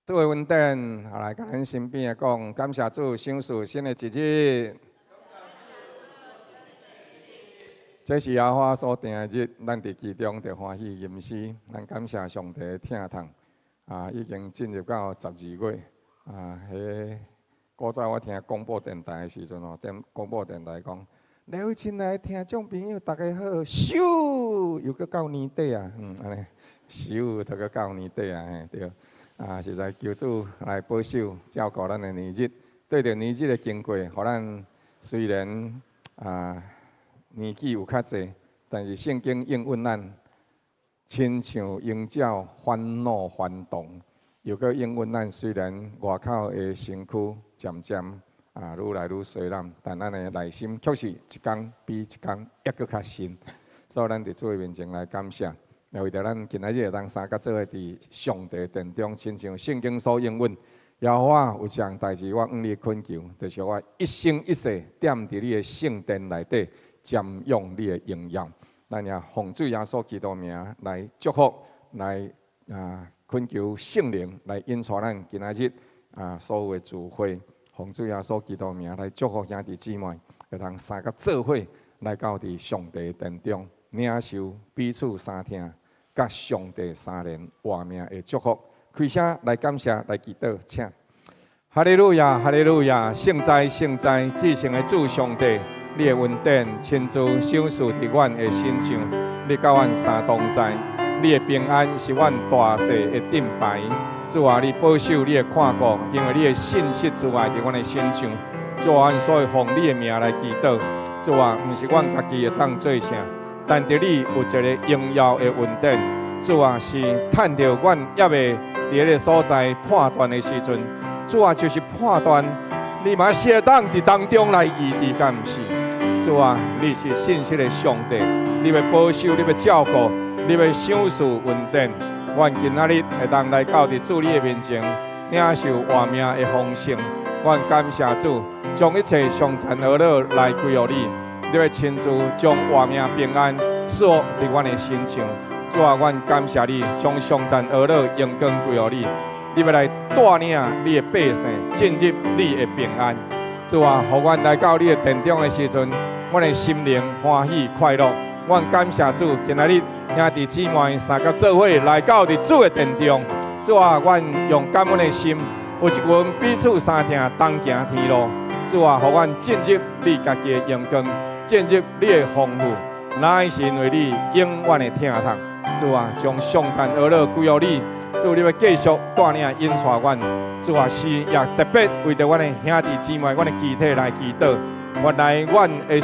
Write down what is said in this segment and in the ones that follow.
主的恩典，來共咱身邊的講，感謝主賞賜新的一日。這是耶和華所定的日，咱佇其中著歡喜吟詩。咱感謝上帝的疼痛。啊，已經進入到12月。啊，彼古早我聽廣播電臺的時陣吼，電廣播電臺講，各位親愛的聽眾朋友，大家好，咻，又閣到年底啊，按呢，咻，就閣到年底啊，嘿，對。啊，實在求主來保守照顧咱的年日，對著年日的經過，予咱雖然啊年紀有較濟，但是聖經應允咱，親像鷹鳥返老還童，又閣應允咱雖然外口的身軀漸漸啊愈來愈衰老，但咱的內心卻是一工比一工猶閣較新。所以咱佇主的面前來感謝。為著咱今仔日會當三甲做伙佇上帝殿中，親像聖經所應允，耶和華有一項代誌，我向你懇求，就是我一生一世踮佇你的聖殿內底，瞻仰你的榮耀。咱也奉主耶穌基督名來祝福，來啊懇求聖靈來引帶咱今仔日啊所有的聚會，奉主耶穌基督名來祝福兄弟姊妹，會當三甲做伙來到佇上帝殿中，領受彼此相疼。佮上帝三連活命的祝福，開聲來感謝，來祈禱，請。哈利路亞，哈利路亞，聖哉，聖哉，至聖的主上帝，你的恩典親自賞賜佇阮的身上，你佮阮三同在，你的平安是阮大細的盾牌。主啊，你保守你的看顧，因為你的信實慈愛佇阮的身上。主啊，阮所以奉你的名來祈禱。主啊，毋是阮家己會當做啥。但佇你有一個榮耀的恩典，主啊，是趁著阮猶未佇彼个所在判斷的時陣，主啊，就是判斷你嘛是會當佇當中來醫治，敢毋是？主啊，你是信實的上帝，你欲保守，你欲照顧，你欲賞賜恩典。阮今仔日會當來到佇主你的面前，領受活命的豐盛。阮感謝主，將一切頌讚呵咾來歸予你。你欲親自將活命平安賜予佇阮的身上，主啊，阮感謝你，將頌讚呵咾榮光歸予你。你欲來帶領你的百姓進入你的平安。主啊，予阮來到你的殿中的時陣，阮的心靈歡喜快樂。阮感謝主，今仔日兄弟姊妹三甲做伙來到佇主的殿中。主啊，阮用感恩的心，有一群彼此相疼，同行天路。主啊，予阮進入你家己的榮光。進入你的豐富，乃是因為你永遠的疼痛。主啊，將頌讚呵咾歸予你。主，你欲繼續帶領引帶阮。主啊，是也特別為著阮的兄弟姊妹、阮的肢體來祈禱。原來阮的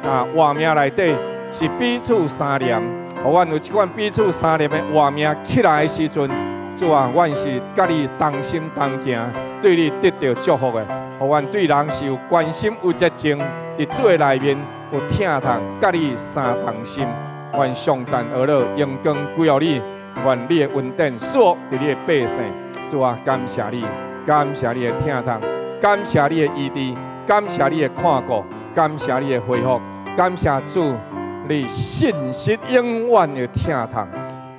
啊活命內底是彼此相連，予阮有這款彼此相連的活命起來的時陣，主啊，阮是佮你同心同行，對你得著祝福的。予阮對人是有關心、有熱情，佇主的內面有疼痛，佮你三同心。願頌讚呵咾榮光歸予你，願你的恩典賜予佇你的百姓。主啊，感謝你，感謝你的疼痛，感謝你的醫治，感謝你的看顧，感謝你的恢復，感謝主，你信實永遠的疼痛。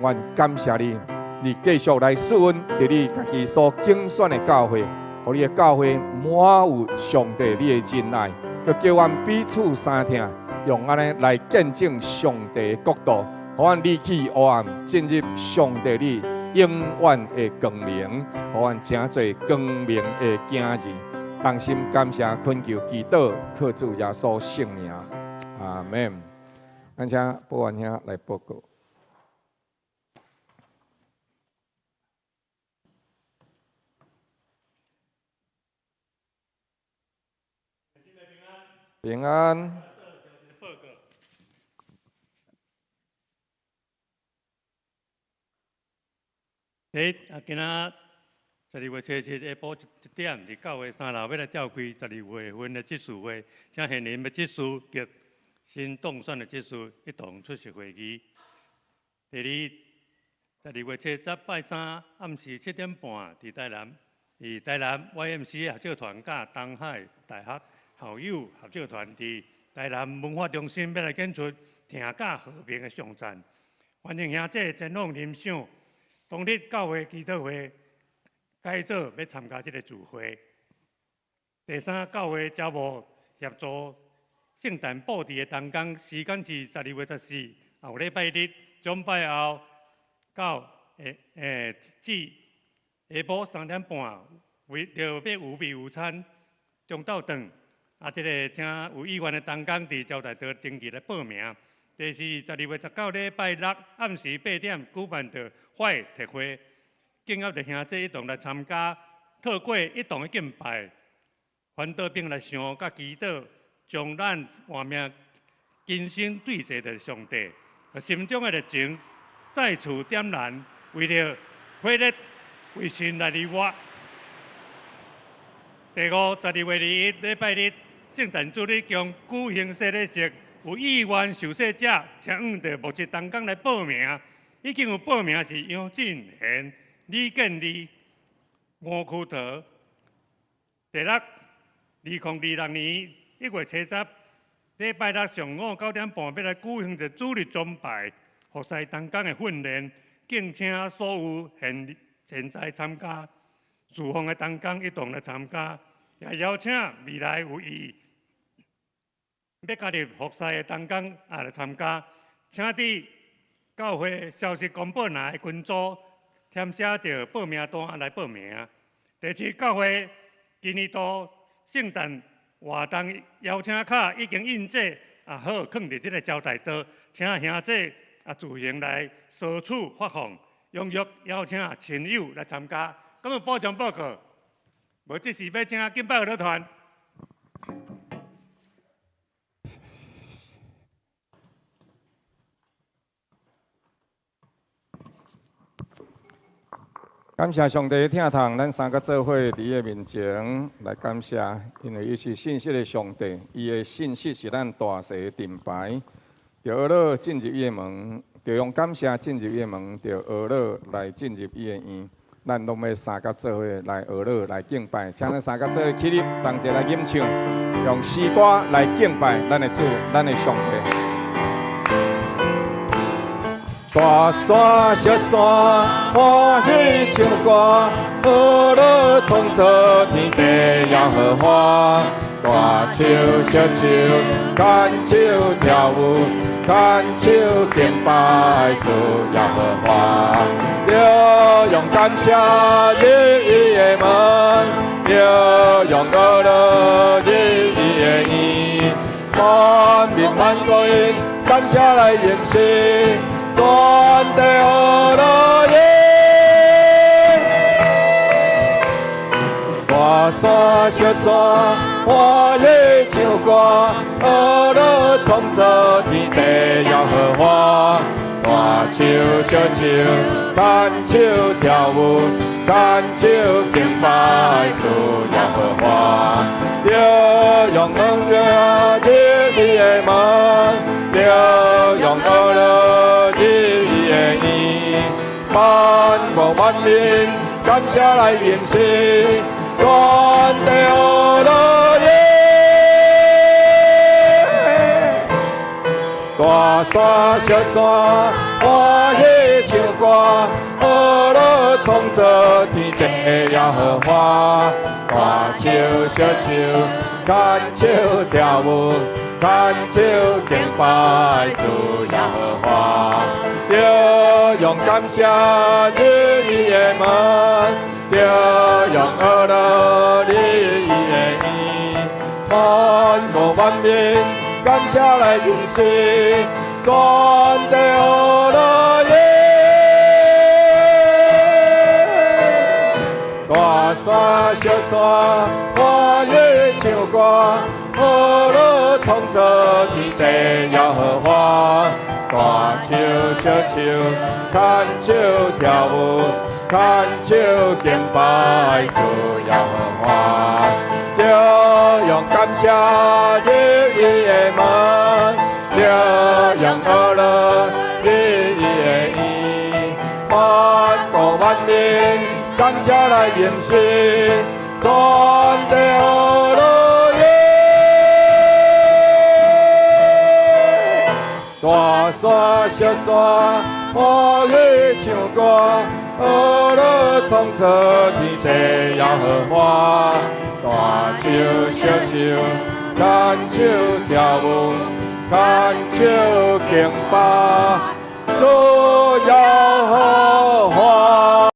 願感謝你，你繼續來賜恩佇你家己所揀選的教會，予你的教會滿有上帝你的仁愛，閣叫阮彼此相疼，用按呢來見證上帝的國度，予阮離去黑暗，進入上帝你永遠的光明，予阮成做光明的囝兒。衷心感謝懇求祈禱，靠主耶穌聖名，阿門。咱請保安兄來報告。平安。第一，啊，今仔12月初7下晡1點，佇教會三樓欲來召開12月份的執事會，請現任的執事及新當選的執事一同出席會議。第二，12月初10拜三暗時7點半，佇台南 YMCA 合唱團佮東海大學校友合唱團佇台南文化中心欲來演出疼佮和平的頌讚，歡迎兄弟前往欣賞。當日教會祈禱會，改做欲參加這个聚會。第三，教會招募協助聖誕佈置的同工，時間是12月14，後禮拜日，崇拜後到至下晡3點半，為著欲預備午餐，中晝頓。啊，這个請有意願的同工佇招待桌登記來報名。第四，12月19禮拜六暗時8點舉辦著快特會，敬邀著兄弟一同來參加，透過一同的敬拜，反倒並來想佮祈禱，將咱活命今生對齊著上帝，心中的熱情再次點燃，為著火熱為神來而活。第五，12月21禮拜日，聖誕主日將舉行洗禮式，有意願受洗者，請向著牧職同工來報名。已經有報名是楊進賢、李建利、吳區桃。第六，2026年1月7日，禮拜六上午9點半，欲來舉行一个主日崇拜，服侍同工的訓練，敬請所有現現在參加侍奉的同工一同來參加，也邀請未來有意欲加入服侍的同工也來參加，請佇教會消息公布欄的群組填寫著報名單來報名。第七，教會今年度聖誕活動邀請卡已經印製，啊好，囥佇這个招待桌，請兄弟啊自行來索取發放，踴躍邀請親友來參加。敢有補充報告？無，這時欲請敬拜樂團。感謝上帝的疼痛，咱三个做伙佇伊的面前來感謝，因為伊是信實的上帝，伊的信實是咱大細的盾牌。著學樂進入伊的門，著用感謝進入伊的門，著學樂來進入伊的院。咱攏欲三佮做伙來學樂來敬拜，請咱三佮做伙起立，同齊來吟唱，用詩歌來敬拜咱的主，咱的上帝。大山小山歡喜唱歌，呵樂創造天地耶和華。大樹小樹牽手跳舞，牽手敬拜主耶和華。著用感謝入伊的門，著用呵樂入伊的院，萬民萬國因感謝來吟詩。全地呵樂耶！大山小山歡喜唱歌，呵樂創造天地耶和華。大樹小樹牽手跳舞，牽手敬拜主耶和華。著用感謝入伊的門，著用呵樂入伊的院，萬國萬民感謝來吟詩，全地呵樂耶！大山小山歡喜唱歌，呵樂創造天地耶和華。大樹小樹牽手跳舞，牽手敬拜主耶和華。著用感謝入伊的門，著用呵樂入伊的院，萬國萬民感謝來吟詩，全地呵樂耶！大山小山歡喜唱歌，呵樂創造天地耶和華。大樹小樹牽手跳舞，牽手敬拜主耶和華。著用感謝入伊的門，著用呵樂入伊的院，萬國萬民感謝來吟詩，全地呵樂耶！大山小山歡欢喜唱歌，呵乐创造天地耶和华。大手小手，牵手跳舞，牵手敬拜主耶和華。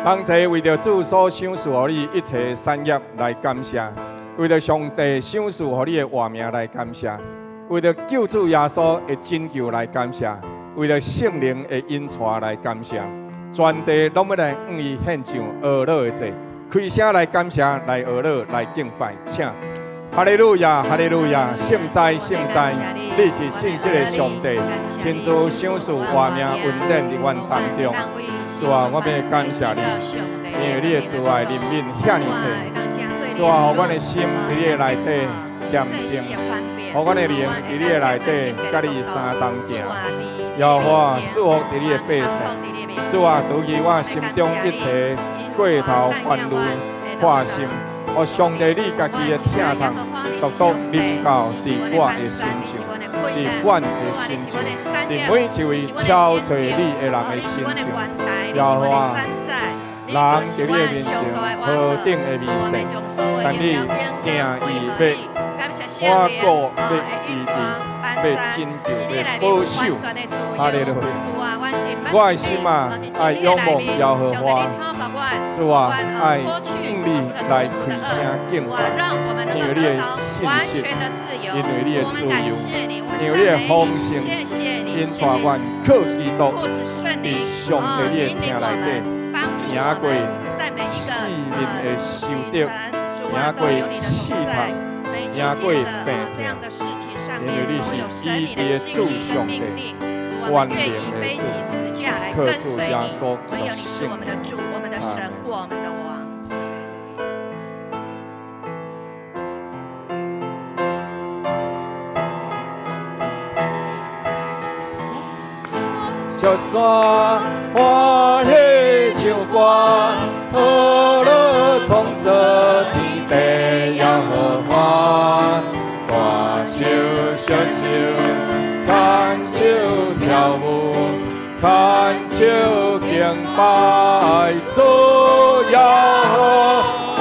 同齊為著主所賞賜予你一切產業來感謝，為著上帝賞賜予你的活命來感謝，為著救主耶穌的拯救來感謝，為著聖靈的引帶來感謝，全地攏欲來向伊獻上呵樂的祭，開聲來感謝，來呵樂，來敬拜，請。哈利路亞，哈利路亞，聖哉，聖哉，你是信實的上帝，親自賞賜活命恩典佇阮當中。主啊，我欲感謝你，因為你的慈愛憐憫遐爾濟。主啊，予阮的心佇你的內底恬靜，予阮的靈佇你的內底佮你相同行。耶和華賜福佇你的百姓。主啊，除去我心中一切過頭煩慮、掛心。予上帝你家己的疼痛，獨獨臨到佇我的身上，佇阮的身上，佇每一位敲揣你的人的身上。耶和華，人佇你的面前何等的微細，但你定意欲看顧，欲醫治，欲拯救，欲保守。哈利路亞！我的心啊，愛仰望耶和華，主啊，愛向你來開聲敬拜，因為你的信實，因為你的自由，因為你的豐盛，引帶阮靠基督，佇上帝你的疼內底，贏過四面的仇敵，贏過試探，贏過病痛，因為你是醫治的主上帝，萬能的主，靠主耶穌基督聖名。阿們。石山歡喜唱歌，呵樂創造天地耶和華。大手小手，牽手跳舞，牽手敬拜主耶和華。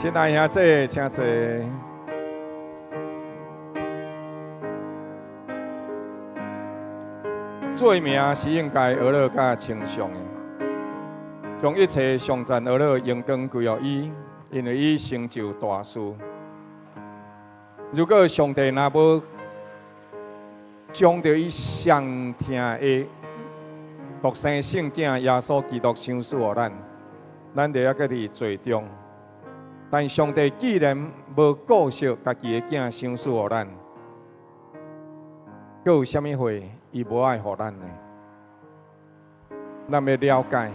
親愛兄弟，請坐。主的名是應該呵樂佮稱頌的，將一切頌讚呵樂榮光歸予伊，因為伊成就大事。如果上帝若無將著伊上疼的獨生聖子耶穌基督賞賜予咱，咱就猶閣佇罪中。但上帝既然無顧惜家己的囝賞賜予咱，閣有啥物話伊無愛予咱呢？咱欲了解，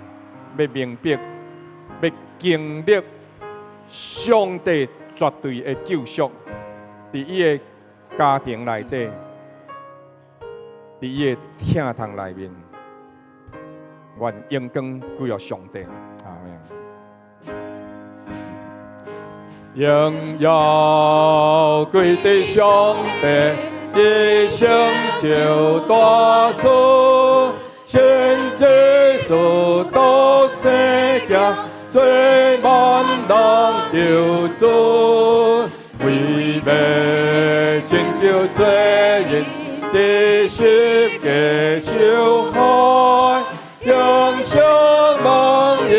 欲明白，欲經歷上帝絕對的救贖，佇伊的家庭內底，佇伊的疼痛內面，願榮光歸予上帝。阿們。榮耀歸佇上帝，伊成就大事，神蹟事獨生囝，做萬人救主，為欲拯救罪人，佇十架受害，天上門已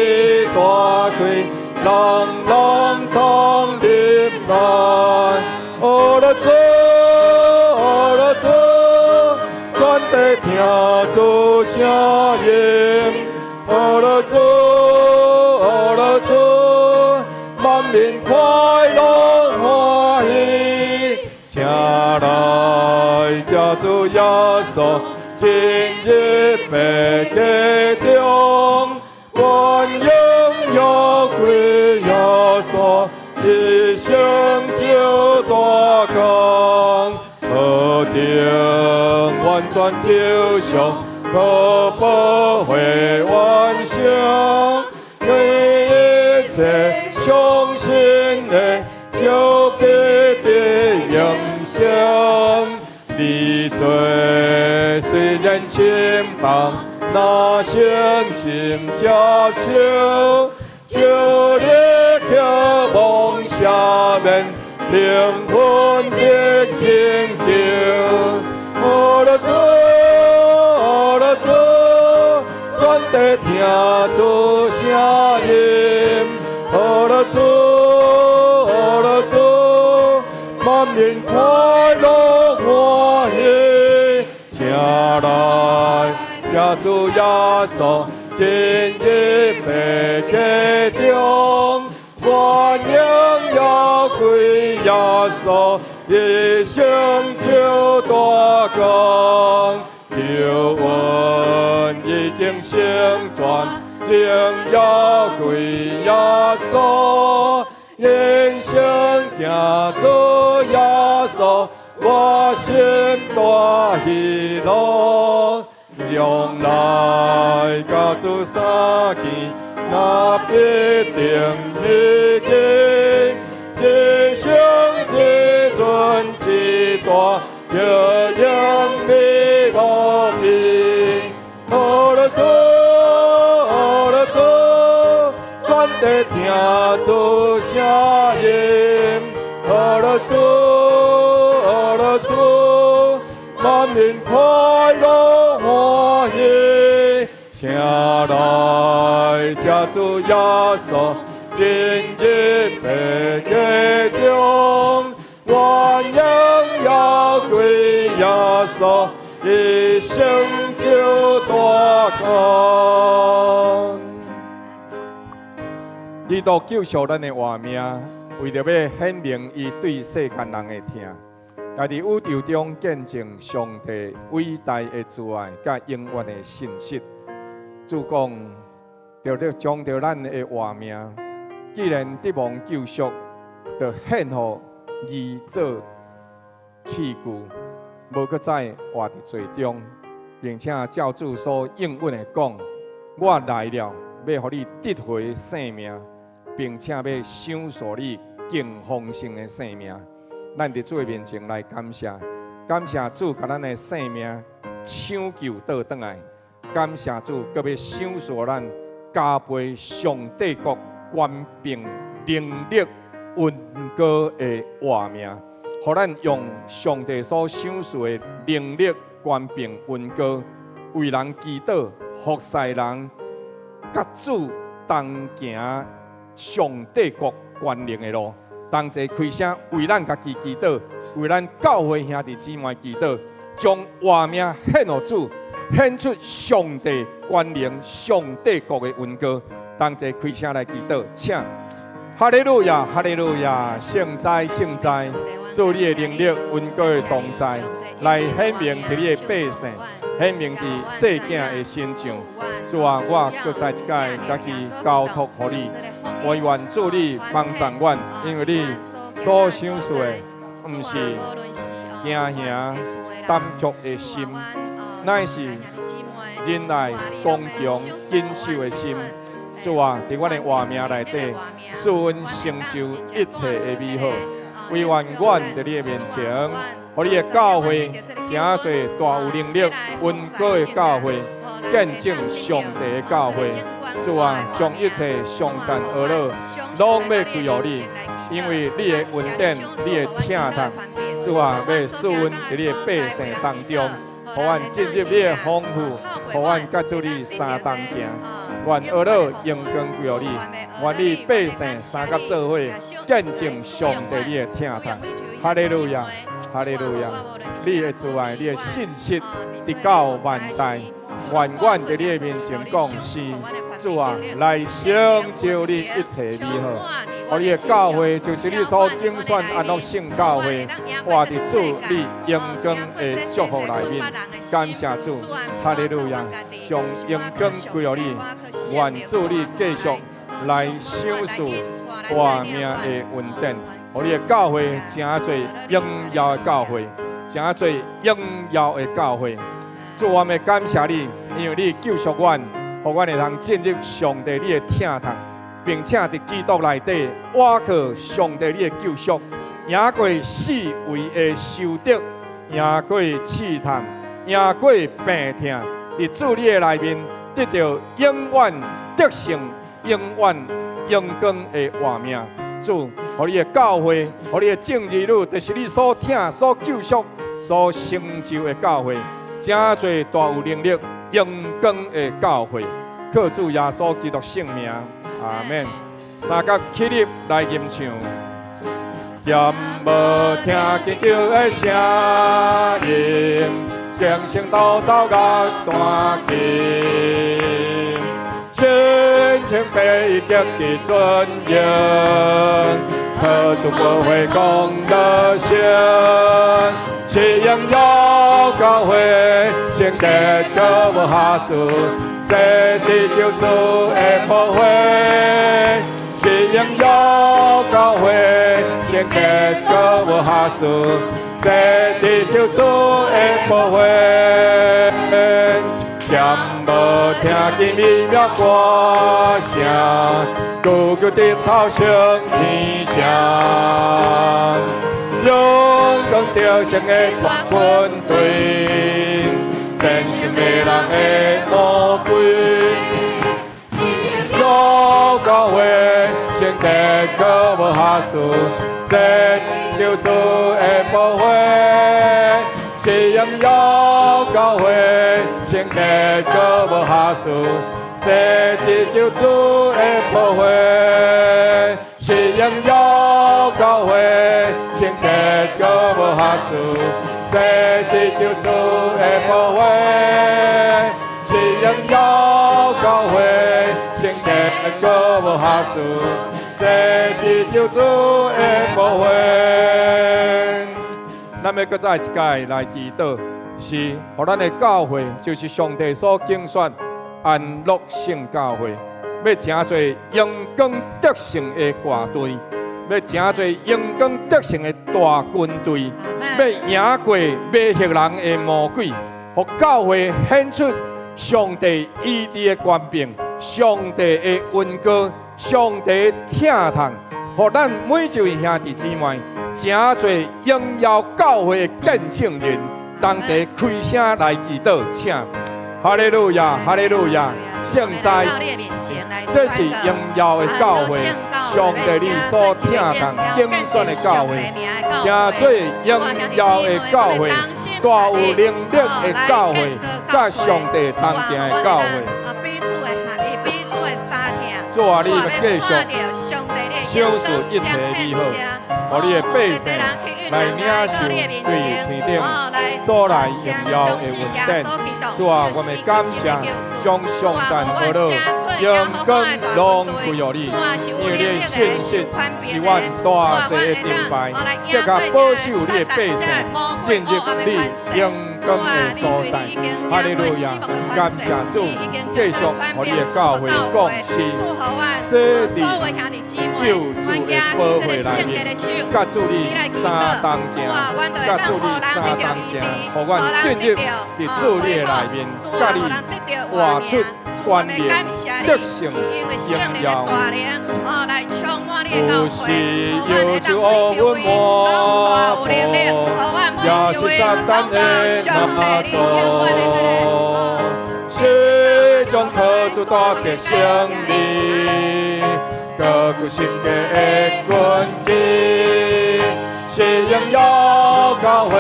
大開，人人通入來。呵樂主，呵樂主，全地聽主聲音。呵樂主，呵樂主，萬民快樂歡喜，請來接主耶穌進入百家中，願榮耀歸耶穌，伊成就大工，何等完全救贖，可保護完成，對一切相信的，就必得永生。你罪雖然青白，若誠心接受，就立刻蒙赦免，靈魂得拯救。阿樂主，阿樂主，全地聽主聲音。阿樂主，阿樂主，滿面快樂歡喜，請來請主耶穌進入白家中，願榮耀歸耶穌，伊成就大功，救恩已經成全，榮耀歸耶穌，人生行主耶穌，我心大喜樂，將來佮主相見，那必定遇見，至聖至尊至大，永永比無比。阿樂主，阿樂主，全地聽主聲音。阿樂主，阿樂主，滿面快樂歡喜，請來請主耶穌進入白家中，願榮耀歸耶穌，伊成就大功。基督救贖咱的活命，為著欲顯明伊對世間人的疼，來佇宇宙中見證上帝偉大的慈愛佮永遠的信實。主講，著著將著咱的活命，既然得蒙救贖，就獻予義做器具，無閣再活佇罪中，並且照主所應允的講，我來了，欲予你得回性命，並且欲賞賜你更豐盛的生命。咱佇主的面前來感謝，感謝主共咱的性命搶救倒轉來，感謝主，閣欲賞賜咱加倍上帝國權柄能力恩膏的活命，予咱用上帝所賞賜的能力權柄恩膏，為人祈禱，服侍人，佮主同行上帝國權能的路。同齊開聲為咱家己祈禱，為咱教會兄弟姊妹祈禱，將活命獻予主，顯出上帝權能、上帝國的恩膏。同齊開聲來祈禱，請。哈利路亞，哈利路亞，聖哉，聖哉，主你的能力、恩膏的同在，來顯明佇你的百姓，顯明佇細囝的身上。主啊，我閣再一擺家己交託予你，惟願主你幫助阮，因為你所賞賜的，毋是驚嚇膽怯的心，乃是仁愛、剛強、謹守的心。主啊，佇阮的活命內底，賜阮成就一切的美好。惟願阮佇你的面前，予你的教會成做大有能力、恩膏的教會，見證上帝的教會。主啊，將一切頌讚呵咾，攏欲歸予你，因為你的恩典、你的疼痛，主啊，欲賜阮佇你的百姓當中，予阮進入你的豐富，予阮佮主你相同行。願呵咾榮光歸予你，願你百姓相佮做伙，見證上帝你的疼痛。哈利路亞，哈利路亞！你的慈愛，你的信實，直到萬代。願阮佇你的面前講是主啊，來成就你一切美好。予你的教會就是你所揀選安樂聖教會，活佇主你榮光的祝福內面。感謝主，哈利路亞，將榮光歸予你。願主你繼續來賞賜活命的恩典，予你的教會成做榮耀的教會，成做榮耀的教會。主，我們感謝你，因為你救贖阮，予阮會通進入上帝你的疼痛，並且佇基督內底倚靠上帝你的救贖，贏過四圍的仇敵，贏過試探，贏過病痛。佇主你的內面得著永遠得勝、永遠榮光的活命。主，予你的教會，予你的眾兒女，就是你所疼、所救贖、所成就的教會，成做大有能力、榮光的教會。靠主耶穌基督聖名，阿門。三甲起立來吟唱。敢無聽見救的聲音，精神獨奏樂彈琴，親像被極的尊榮，何處不會講得聲？是榮耀教會，聖潔閣無瑕疵，洗滌救主的寶血。是榮耀教會，聖潔閣無瑕疵，洗滌救主的寶血。敢無聽見美妙歌聲，久久日頭升天上，勇敢得勝的大軍隊，戰勝迷人的魔鬼。榮耀教會，聖潔閣無瑕疵，洗救主的寶血。是榮耀教會，聖潔閣無瑕疵，洗滌救主的寶血。是榮耀教會，聖潔閣無瑕疵，洗滌救主的寶血。是榮耀教會，聖潔閣無瑕疵，洗滌救主的寶血。咱欲閣再一擺來祈禱，是予咱的教會，就是上帝所揀選安樂聖教會，欲成做榮光得勝的大隊，欲成做榮光得勝的大軍隊，欲贏過迷惑人的魔鬼，予教會顯出上帝醫治的權柄，上帝的恩膏，上帝的疼痛，予咱每一位兄弟姊妹成做榮耀教會的見證人，同齊開聲來祈禱，請。哈利路亞，哈利路亞！聖哉，這是榮耀的教會，上帝你所疼痛揀選的教會，成做榮耀的教會，大有能力的教會，佮上帝同行的教會。主啊，你欲繼續賞賜一切美好，予你的百姓來領受對天頂所來榮耀的恩典。主啊，我們感謝，將頌讚和樂、榮光攏歸予你，因為你的信實是阮大細的盾牌，的確保守你的百姓進入你榮光的所在。哈利路亞！感謝主，繼續予你的教會講是洗滌救主的寶血內面，佮主你相同行，佮主你相同行，予阮進入佇主你的內面，佮你活出關聯得勝榮耀。有時有主烏雲滿布，也是撒旦的魔族，始終靠主大得勝利，堅固心家的根基，是榮耀教會，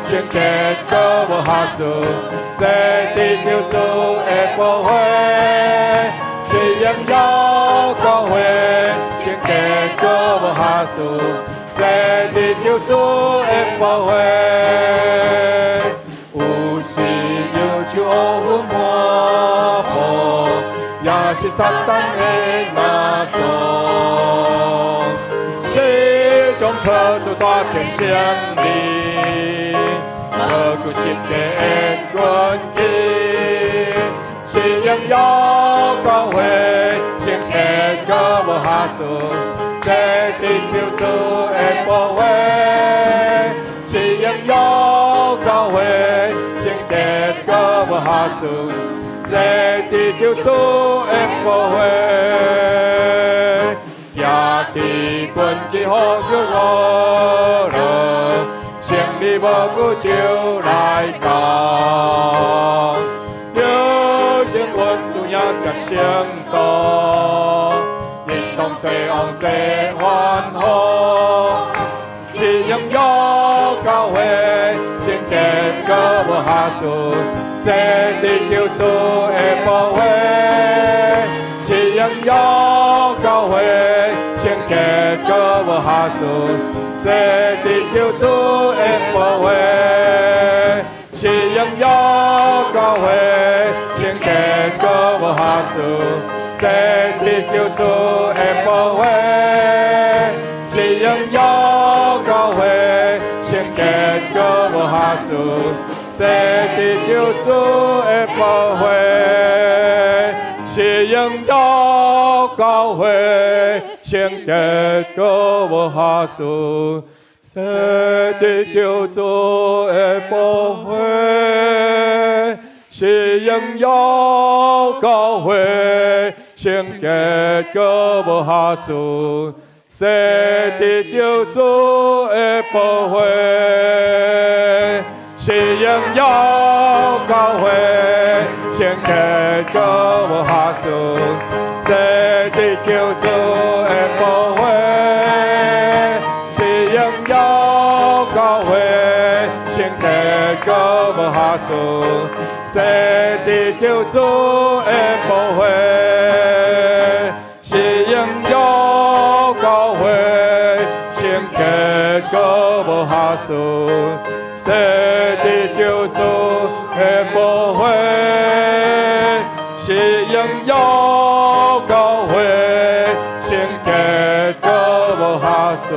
聖潔閣無瑕疵，洗滌救主的寶血，是榮耀教會，聖潔閣無瑕疵，洗滌救主的寶血。有時有愁烏雲滿布，也是撒旦的魔族，始終靠主大得勝利，堅固心家的根基，是榮耀教會，聖潔閣無瑕疵，洗滌救主的寶血，是榮耀教會，聖潔潔閣無瑕疵，洗佇救主的寶血，舉起軍旗呼救我樂，勝利無久就來到。得勝阮主迎接聖徒，一同做王做歡呼，是榮耀教會，聖潔閣無瑕疵，洗佇救主的寶血，是榮耀教會，聖潔閣無瑕疵，洗佇救主的寶血，是榮耀教會，聖潔閣無瑕疵，洗佇救主的寶血，是榮耀教會，聖潔閣無瑕疵，洗佇救主的寶血，是榮耀教會，聖潔閣無瑕疵，洗佇救主的寶血，是榮耀教會，聖潔閣無瑕疵，洗佇救主的寶血，是榮耀教會，聖潔閣無瑕疵，洗佇救主的寶血，是榮耀教會，聖潔閣無瑕疵，洗佇救主的寶血，是榮耀教會，聖潔閣無瑕疵，洗佇救主的寶血，是榮耀教會，聖潔閣無瑕疵，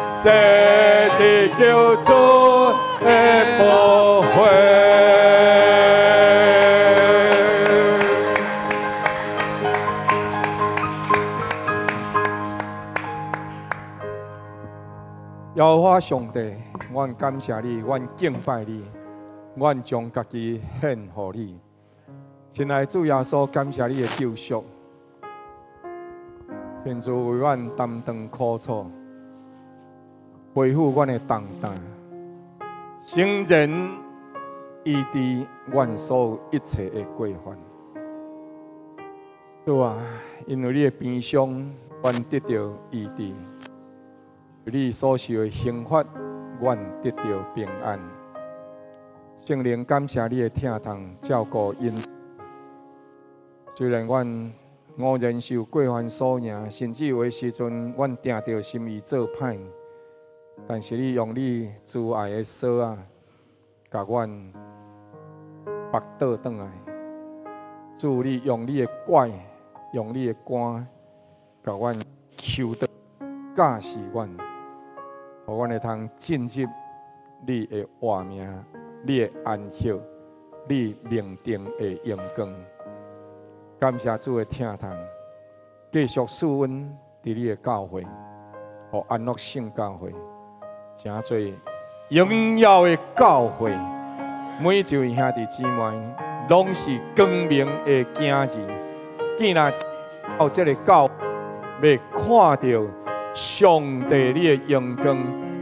洗佇救主的寶血。耶和華上帝，阮感謝你，阮敬拜你，阮將家己獻予你。親愛主耶穌，感謝你的救贖，親自為阮擔當苦楚，背負阮的重擔，成全醫治阮所有一切的過犯。主啊，因為你的鞭傷，阮得著醫治；你所受的刑罰，阮得著平安。聖靈，感謝你的疼痛照顧恩。雖然阮偶然受過犯所影，甚至有的時陣阮定著心意做歹，但是你用你慈愛的索仔，共阮縛倒轉來。主，你用你的拐，用你的竿，共阮搝倒，教示阮，予阮會通進入你的活命、你的安息、你命定的榮光。感謝主的疼痛，繼續賜恩佇你的教會，予安樂聖教會，成做榮耀的教會。每一位兄弟姊妹，攏是光明的囝兒。既然到這個教會，欲看著上帝你的榮光，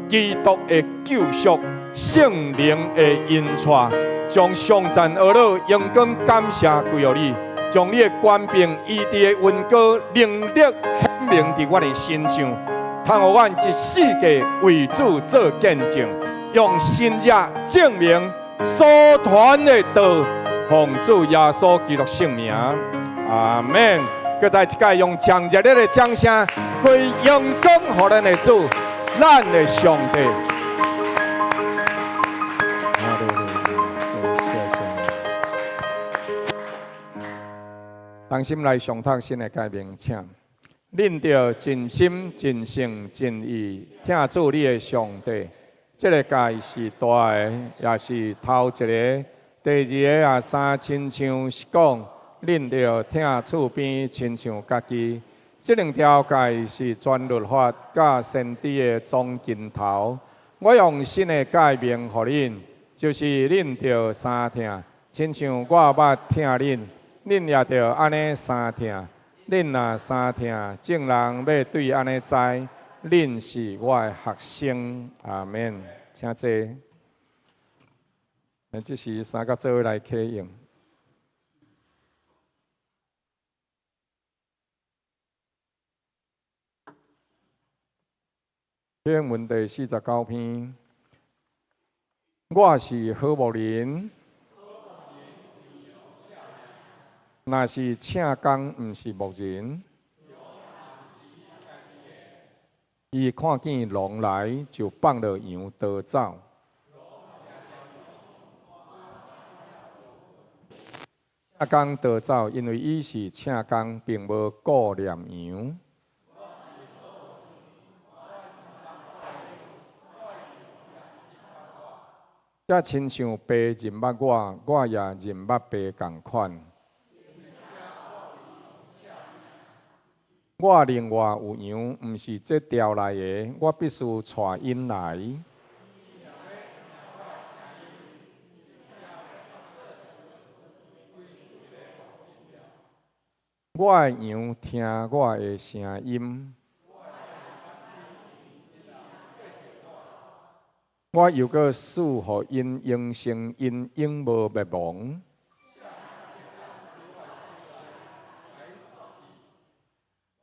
基督的救贖，聖靈的引帶，將頌讚呵咾榮光感謝歸予你。將你的權柄、醫治的恩膏、能力顯明佇阮的身上，通予阮一世界為主做見證，用神蹟證明所傳的道，奉主耶穌基督聖名，阿門。閣再一擺用強熱烈的掌聲，歸榮光予咱的主，咱的上帝。哈利路亞，謝謝。同心來誦讀新的誡命，請恁著盡心、盡性、盡意疼主你的上帝。這个誡是大的，也是頭一个。第二个也相親像是講，恁著疼厝邊親像家己。這兩條誡是全律法佮先知的總根頭。我用新的誡命予恁，就是恁著相疼，親像我捌疼恁，恁也著按呢相疼。恁若相疼，眾人欲對按呢知，恁是我的學生。阿門。請坐。咱這時三甲做伙來啟用。啟用文第49篇。我是好牧人，若是請工，毋是牧人。伊看見狼來，就放落羊逃走。請工逃走，因為伊是請工，並無顧念羊。這親像爸認捌我，我也認捌爸仝款。我另外有羊，毋是這牢內的，我必須帶𪜶來。我的羊聽我的聲音。我又閣賜予𪜶永生，𪜶永無滅亡。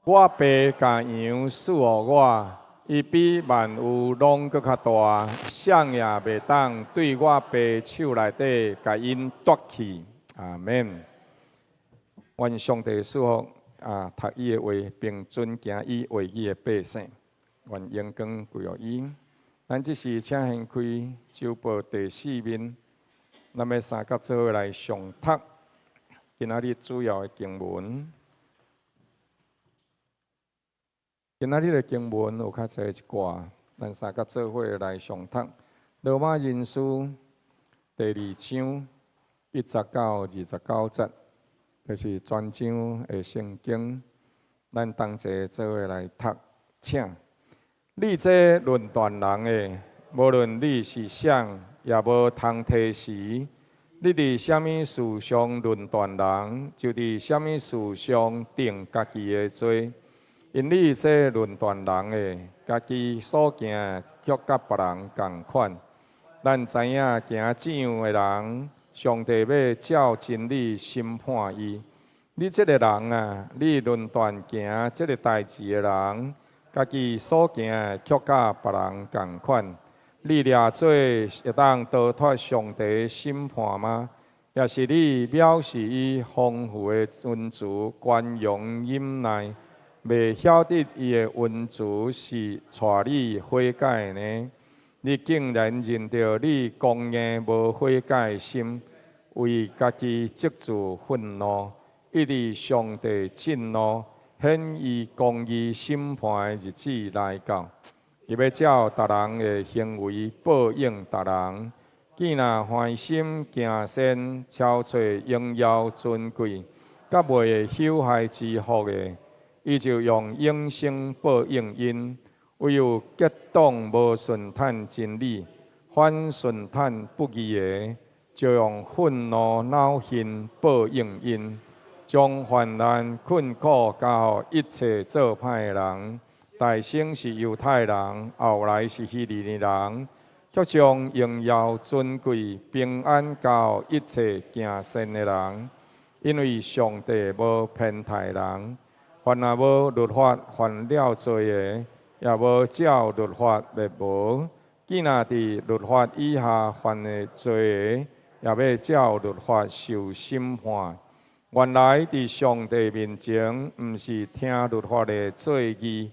我爸共羊賜予我，伊比萬有攏閣較大，誰也袂當對我爸手內底共𪜶奪去。阿門。願上帝賜福啊，讀伊的話，並遵行伊話語的百姓。願榮光歸予伊。咱這時請掀開週報第四面，咱欲三佮做伙來誦讀今仔日主要的經文。今仔日的經文有較濟一寡，咱三佮做伙來誦讀。羅馬人書第二章1節到29節，這是全章的聖經。咱同齊做伙來讀，請。你這論斷人的，無論你是誰，也無通提示。你佇啥物事上論斷人，就佇啥物事上定家己的罪。因你這論斷人的，家己所行的卻佮別人仝款。咱知影行這樣的人，上帝欲照真理審判伊。你這个人啊，你論斷行這个代誌的人，家己所行的卻佮別人仝款，你掠做會當逃脫上帝審判嗎？抑是你藐視伊豐富的恩慈、寬容、忍耐，袂曉得伊的恩慈是帶你悔改的呢？你竟然任著你剛硬無悔改的心，為家己積聚憤怒，一直上帝震怒，顯伊公義審判的日子來到，伊欲照逐人的行為報應逐人。見若歡心行善，超揣榮耀尊貴，佮袂朽壞之福的，伊就用永生報應𪜶。唯有結黨無順趁真理，反順趁不義的，就用憤怒惱恨報應𪜶。將患難困苦加予一切做歹的人，大先是猶太人，後來是希利尼人，卻將榮耀尊貴平安加予一切行善的人，因為上帝無偏待人。凡若無律法犯了罪的，也無照律法滅無；見若佇律法以下犯的罪的，也欲照律法受審判。原來佇上帝面前，毋是聽律法的做義，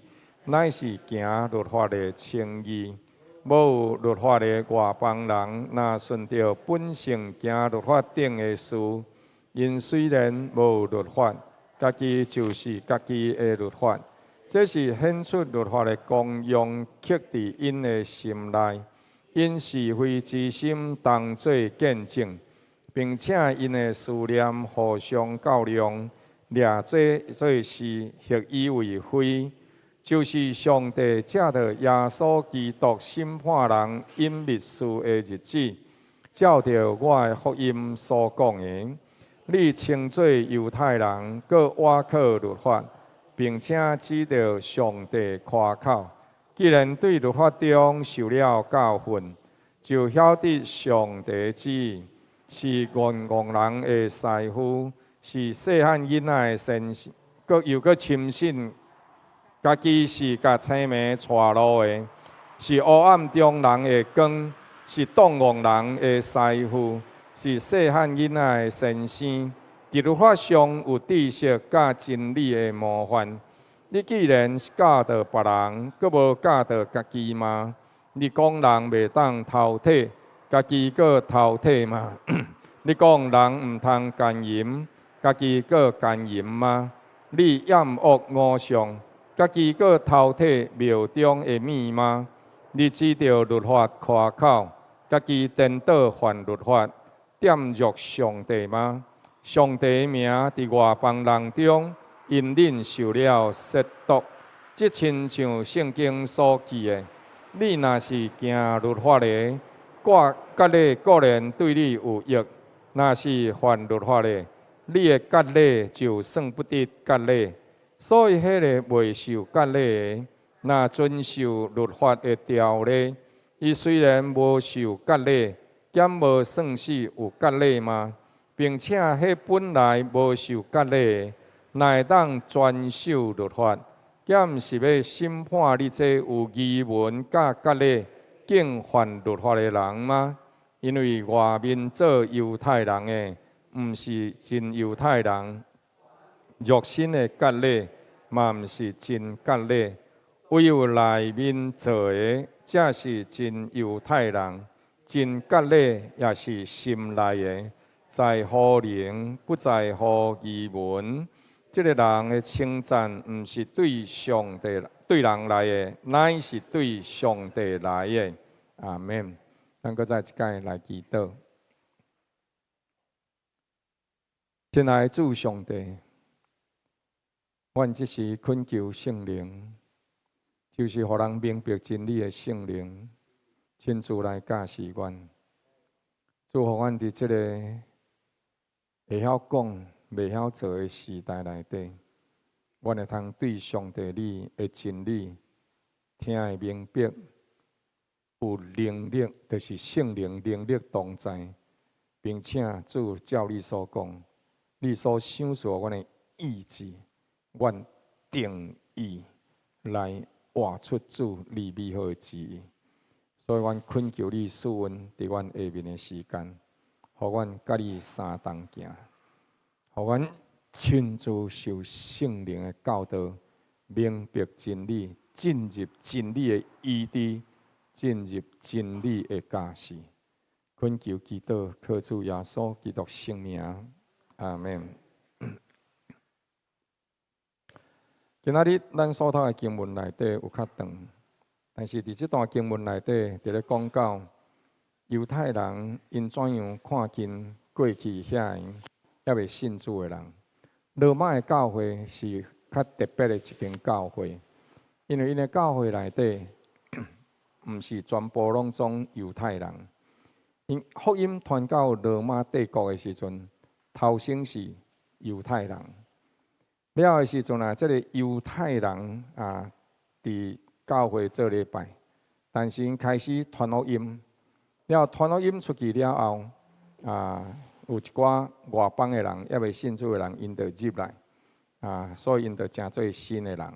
乃是行律法的稱義。無有律法的外邦人，若順著本性行律法頂的事，𪜶雖然無有律法，家己就是家己的律法。這是顯出律法的功用，刻佇𪜶的心內，𪜶是非之心當做見證。並且𪜶的思念互相較量，掠這做是，或以為非，就是上帝藉著耶穌基督審判人隱密事的日子，照著我的福音所講的，你稱做猶太人，閣倚靠律法，並且指著上帝誇口。既然對律法中受了教訓，就曉得上帝旨意，是愚戇人的師傅，是細漢囡仔的先生，閣又閣深信家己是共青暝帶路的，是黑暗中人的光，是蕩戇人的師傅，是細漢囡仔的先生。佇律法上有知識佮真理的模範。你既然是教導別人，閣無教導家己嗎？你講人袂當偷提，家己閣偷提嗎？你講人毋通姦淫，家己閣姦淫嗎？你厭惡偶像，家己閣偷提廟中的物嗎？你指著律法誇口，家己顛倒犯律法，玷辱上帝嗎？上帝的名佇外邦人中，因恁受了褻瀆，這親像聖經所記的：你若是行律法的，割禮固然對你有益；若是犯律法的，你的割禮就算不得割禮。所以，彼个未受割禮的，若遵守律法的條例，伊雖然無受割禮，敢無算是有割禮嗎？並且，彼本來無受割禮的，若會當全守律法，敢是欲審判你這有儀文佮割禮，竟犯律法的人嗎？因為外面做猶太人的，毋是真猶太人；肉身的割禮嘛，毋是真割禮。唯有內面做的，才是真猶太人。真割禮也是心內的，在乎靈，不在乎儀文。這个人的稱讚，毋是對上帝、對人來的，乃是對上帝來的。阿門。咱閣再一擺來祈禱。親愛的主上帝，阮這時懇求聖靈，就是予人明白真理的聖靈，親自來教示阮，主予阮佇這個會曉講、袂曉做的時代內底，阮會通對上帝你的真理聽會明白，有能力，就是聖靈能力同在，並且主照你所講，你所賞賜予阮的意志，阮定意來活出主你美好的旨意。所以，阮懇求你賜恩佇阮下面的時間，予阮佮你相同行，予阮親自受聖靈的教導，明白真理，進入真理的醫治，進入真理的教示。懇求祈禱，靠主耶穌基督聖名，阿門。今仔日咱所讀的經文內底有較長，但是佇這段經文內底，佇咧講到猶太人𪜶怎樣看輕過去遐个猶未信主的人。羅馬的教會是較特別的一間教會，因為𪜶的教會內底毋是全部攏總猶太人。𪜶福音傳到羅馬帝國的時陣，頭先是猶太人。了的時陣啊，這个猶太人啊，佇教會做禮拜，但是𪜶開始傳福音。了傳福音出去了後，啊，有一寡外邦的人，猶未信主的人，𪜶就入來，啊，所以𪜶就成做新的人。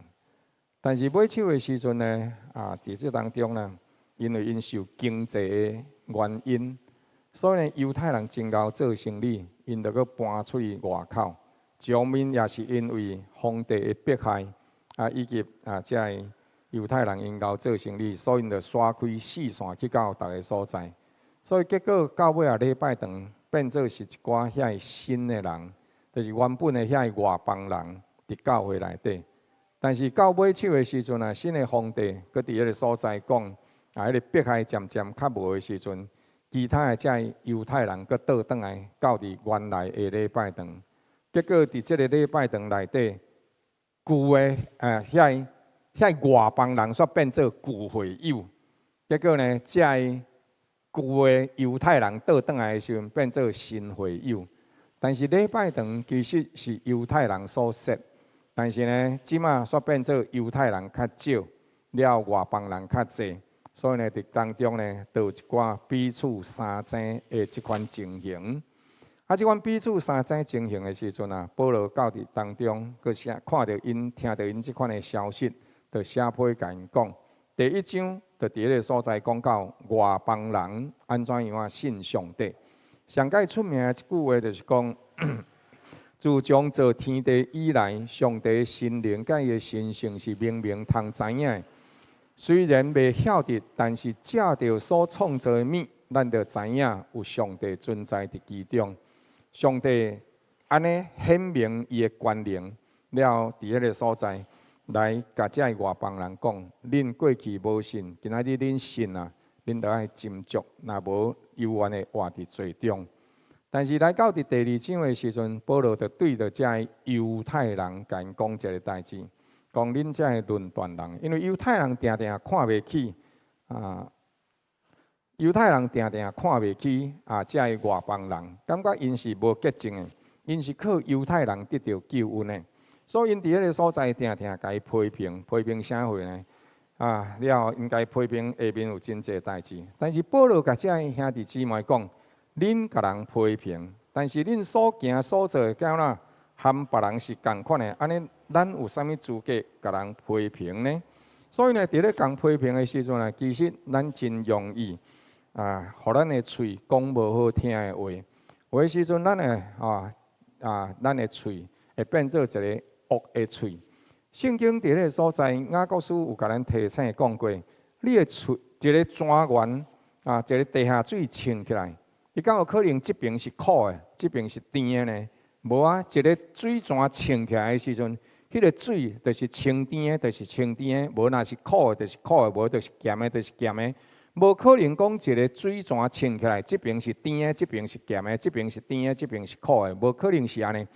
但是尾手的時陣呢，啊，佇這當中呢，因為𪜶受經濟的原因，所以呢，猶太人真𠢕做生理，𪜶就閣搬出去外口。一方面也是因為皇帝的迫害，啊，以及啊，這个猶太人𪜶𠢕做生理，所以𪜶就徙開四散去到逐个所在。所以結果到尾仔禮拜堂變做是一寡遐个新的人，就是原本的遐個外邦人佇教會內底。但是到尾手的時陣啊，新的皇帝閣佇彼个所在講，啊，彼个迫害漸漸較無的時陣，其他的這个猶太人閣倒轉來到佇原來的禮拜堂。結果佇這个禮拜堂內底，舊的啊遐遐外邦人煞變做舊會友。結果呢，這个舊的猶太人倒轉來的時陣變做新會友。但是禮拜堂其實是猶太人所設，但是呢，這馬煞變做猶太人較少，了外邦人較濟，所以呢，佇當中呢，就有一寡彼此相爭的這款情形。啊，這款彼此相爭情形的時陣啊，保羅到佇當中，閣寫看著𪜶，聽著𪜶這款的消息，就寫批共𪜶講。第一章就佇彼个所在講到外邦人按怎樣仔信上帝。上蓋出名的一句話就是講：自從造天地以來，上帝神靈佮伊的神性是明明通知影的。雖然袂曉得，但是藉著所創造的物，咱就知影有上帝存在佇其中。上帝按呢顯明伊的權能，了佇彼个所在來共這个外邦人講：恁過去無信，今仔日恁信啊，恁著愛斟酌，若無猶原會活佇罪中。但是來到佇第二章的時陣，保羅就對著這个猶太人共𪜶講一个代誌，講恁這个論斷人，因為猶太人定定看袂起啊。猶太人定定看袂起啊，這个外邦人，感覺𪜶是無潔淨的，𪜶是靠猶太人得著救恩的，所以𪜶佇彼个所在定定共伊批評，批評啥貨呢？啊，了後𪜶共伊批評下面有真濟代誌，但是保羅共這个兄弟姊妹講，恁共人批評，但是恁所行所做的敢若和別人是仝款的，按呢，咱有啥物資格共人批評呢？所以呢，佇咧共批評的時陣呢，其實咱真容易啊，予咱的喙講無好聽的話。有的時陣，咱的喙會變做一个惡的喙。聖經佇彼个所在，雅各書有共咱提醒講過，你的喙一个泉源啊，一个地下水衝起來，伊敢有可能這爿是苦的，這爿是甜的呢？無啊，一个水泉衝起來的時陣，彼个水就是清甜的，就是清甜的；無若是苦的，就是苦的；無就是鹹的，就是鹹的。無可能講一个水泉衝起來，這爿是甜的，這爿是鹹的，這爿是甜的，這爿是苦的，無可能是按呢。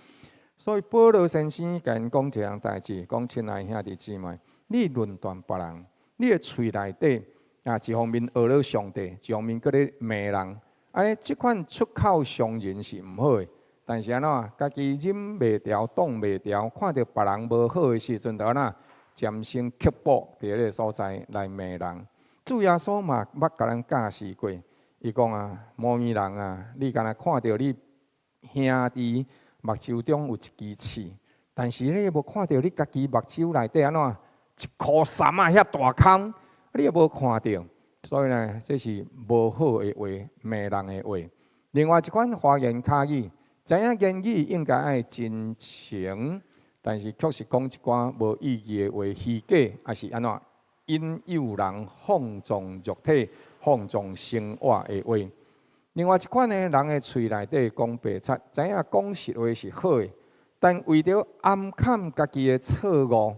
所以保羅先生共𪜶講一項代誌，講親愛兄弟姊妹，你論斷別人，你的喙內底啊，一方面呵咾上帝，一方面閣咧罵人，按呢，這款出口傷人是毋好的。但是按怎，家己忍袂牢，擋袂牢，看著別人無好的時陣，就按怎尖聲刻薄佇彼个所在來罵人。主耶穌嘛捌共咱教示過，伊講啊，無明人啊，你敢若看著你兄弟目睭中有一支刺，但是你無看著你家己目睭內底按怎一箍毳仔遐大空，你也無看著，所以呢，這是無好的話，罵人的話。另外一款花言巧語，知影言語應該愛真誠，但是卻是講一寡無意義的話，虛假，抑是按怎引誘人放縱肉體、放縱生活的話。另外一款呢，人的喙內底講白賊，知影講實話是好的，但為著掩崁家己的錯誤，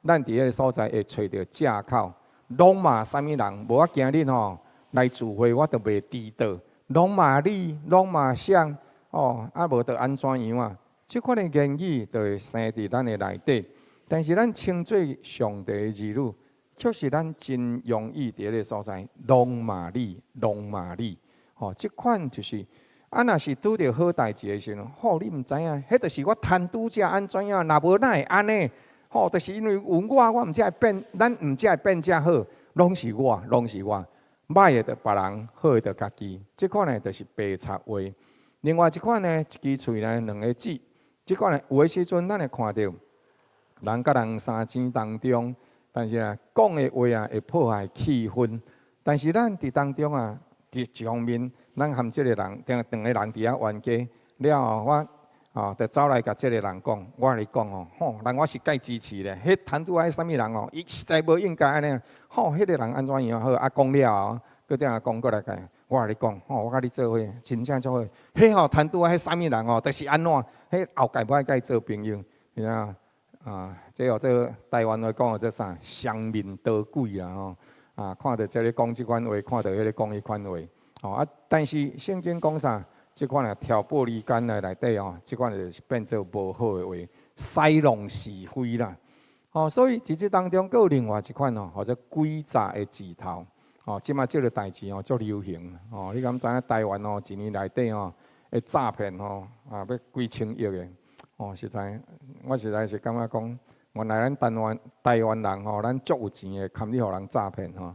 咱佇彼个所在會揣著藉口，攏罵啥物人，無我今日吼來聚會，我就袂遲到，攏罵你，攏罵誰，哦，啊無就按怎樣啊？這款的言語就會生佇咱的內底，但是咱稱做上帝的兒女，卻是咱真容易佇彼个所在，攏罵你，攏罵你。吼，這款就是，啊，若是拄著好代誌的時陣，吼，你毋知影，彼就是我牽拄才按怎樣，若無哪會按呢？吼，就是因為有我，我毋才會變，咱毋才會變遮好，攏是我，攏是我，歹的就別人，好的就家己，這款呢就是白賊話。另外一款呢，一支喙呢，兩个舌，這款呢，有的時陣咱會看著人佮人相爭當中，但是啊，講的話啊會破壞氣氛，但是咱佇當中啊，佇一方面，咱和這个人，兩兩个人佇遐冤家，了後我哦，就走來共這个人講，我共你講哦，吼，人我是共伊支持咧，彼談拄仔彼啥物人哦，伊實在無應該按呢，吼，彼个人按怎樣好，啊講了後，閣轉來講過來共，我共你講，吼，我佮你做伙，真正足好，彼吼談拄仔彼啥物人哦，就是按怎，彼後蓋無愛共伊做朋友，你知影？啊，這哦，這台灣話講的這啥，雙面刀鬼啦吼。啊，看著這个講這款話，看著彼个講彼款話，吼啊！但是聖經講啥？這款啊挑撥離間的內底哦，這款就是變做無好的話，篩弄是非啦。吼，所以佇這當中，閣有另外一款哦，號做詭詐的舌頭。哦，這馬這个代誌哦，足流行哦。你敢知影台灣哦，一年內底哦，會詐騙吼啊，欲幾千億的哦。實在，我實在是感覺講，原來咱台灣人吼，咱足有錢的，堪你予人詐騙吼。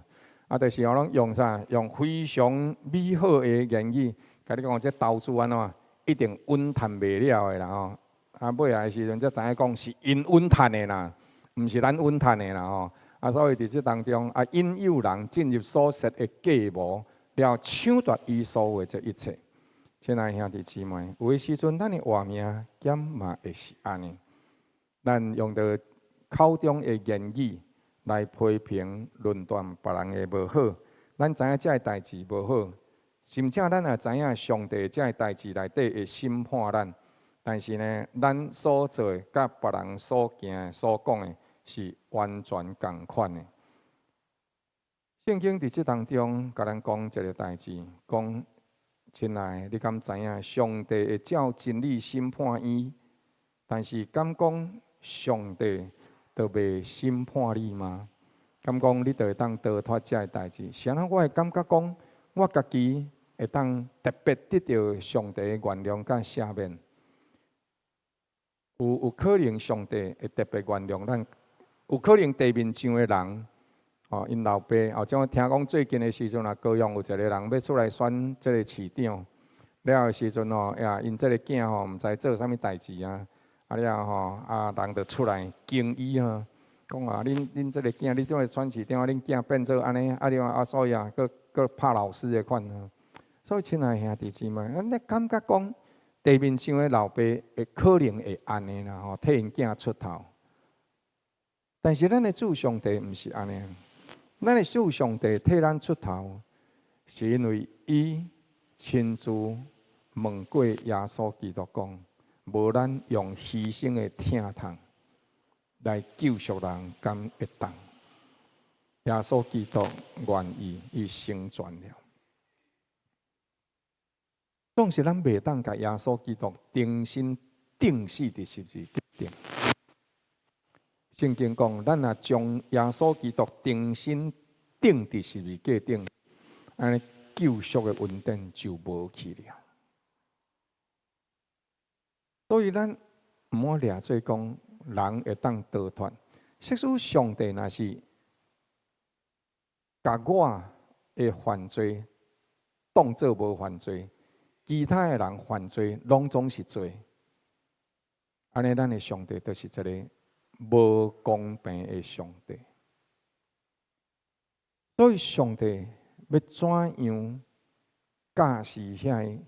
啊，就是吼，攏用啥？用非常美好的言語，共你講這投資按怎，一定穩趁袂了的啦吼。啊，尾仔的時陣才知影講是𪜶穩趁的啦，毋是咱穩趁的啦吼。啊，所以佇這當中啊，引誘人進入所設的計謀，了搶奪伊所有的這一切。親愛兄弟姊妹，有的時陣咱的活命敢嘛會是按呢？咱用著口中的言語來批評論斷別人的無好，咱知影這个代誌無好，甚至咱也知影上帝這个代誌內底會審判咱。但是呢，咱所做的佮別人所行所講的是完全仝款的。聖經佇這當中共咱講一个代誌，講親愛，你敢知影上帝會照真理審判伊？但是敢講上帝就袂審判你嗎？敢講你就會當逃脫這个代誌？是按怎我會感覺講，我家己會當特別得著上帝的原諒佮赦免？有可能上帝會特別原諒咱，有可能地面上的人，哦，𪜶老爸，哦，像我聽講最近的時陣啊，高雄有一個人欲出來選這个市長，了的時陣哦，呀，𪜶這个囝吼，毋知做啥物代誌啊，啊了吼，啊人就出來攻伊啊，講啊，恁這个囝，你怎會選市長啊？恁囝變做按呢，啊了啊，所以啊，閣閣拍老師的款啊。所以親愛兄弟姊妹，咱咧感覺講，地面上的老爸會可能會按呢啦吼，替𪜶囝出頭。但是咱的主上帝毋是按呢，咱的主上帝替咱出頭，是因為伊親自問過耶穌基督講，無咱用犧牲的疼痛來救贖人，敢會當？耶穌基督願意，伊成全了。總是咱袂當共耶穌基督重新釘死佇十字架頂。聖經講，咱若將耶穌基督重新釘佇十字架頂，按呢救贖的恩典就無去了。所以咱毋好掠做講人會當逃脫。即使上帝若是共我的犯罪當做無犯罪，其他的人犯罪攏總是罪，按呢咱的上帝就是一个無公平的上帝。所以上帝欲怎樣教示遐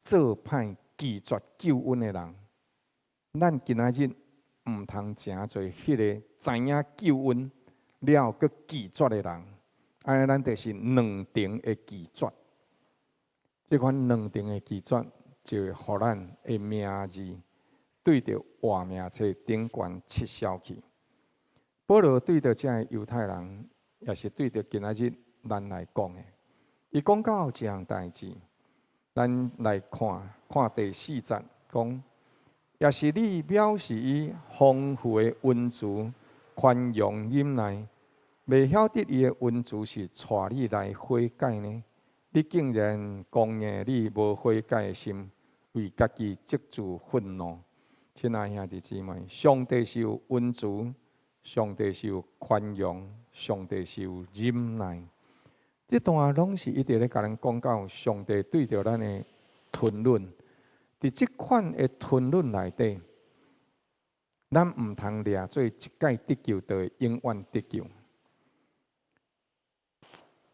做歹拒絕救恩的人？咱今仔日毋通成做彼个知影救恩了閣拒絕的人，按呢咱就是兩重的拒絕。這款兩重的拒絕，就會予咱的名字對著活命冊頂懸撤銷去。保羅對著這个猶太人，也是對著今仔日咱來講的。伊講到一項代誌，咱來看看第四節，講抑是你藐視伊豐富的恩慈、寬容忍耐，袂曉得伊的恩慈是帶你來悔改呢？你竟然剛硬你無悔改的心，為家己積聚憤怒。親愛兄弟姊妹，上帝是有恩慈，上帝是有寬容，上帝是有忍耐。這段攏是一直咧共咱講到上帝對著咱的吞忍。佇這款的吞忍內底，咱毋通掠做一擺得救就會永遠得救。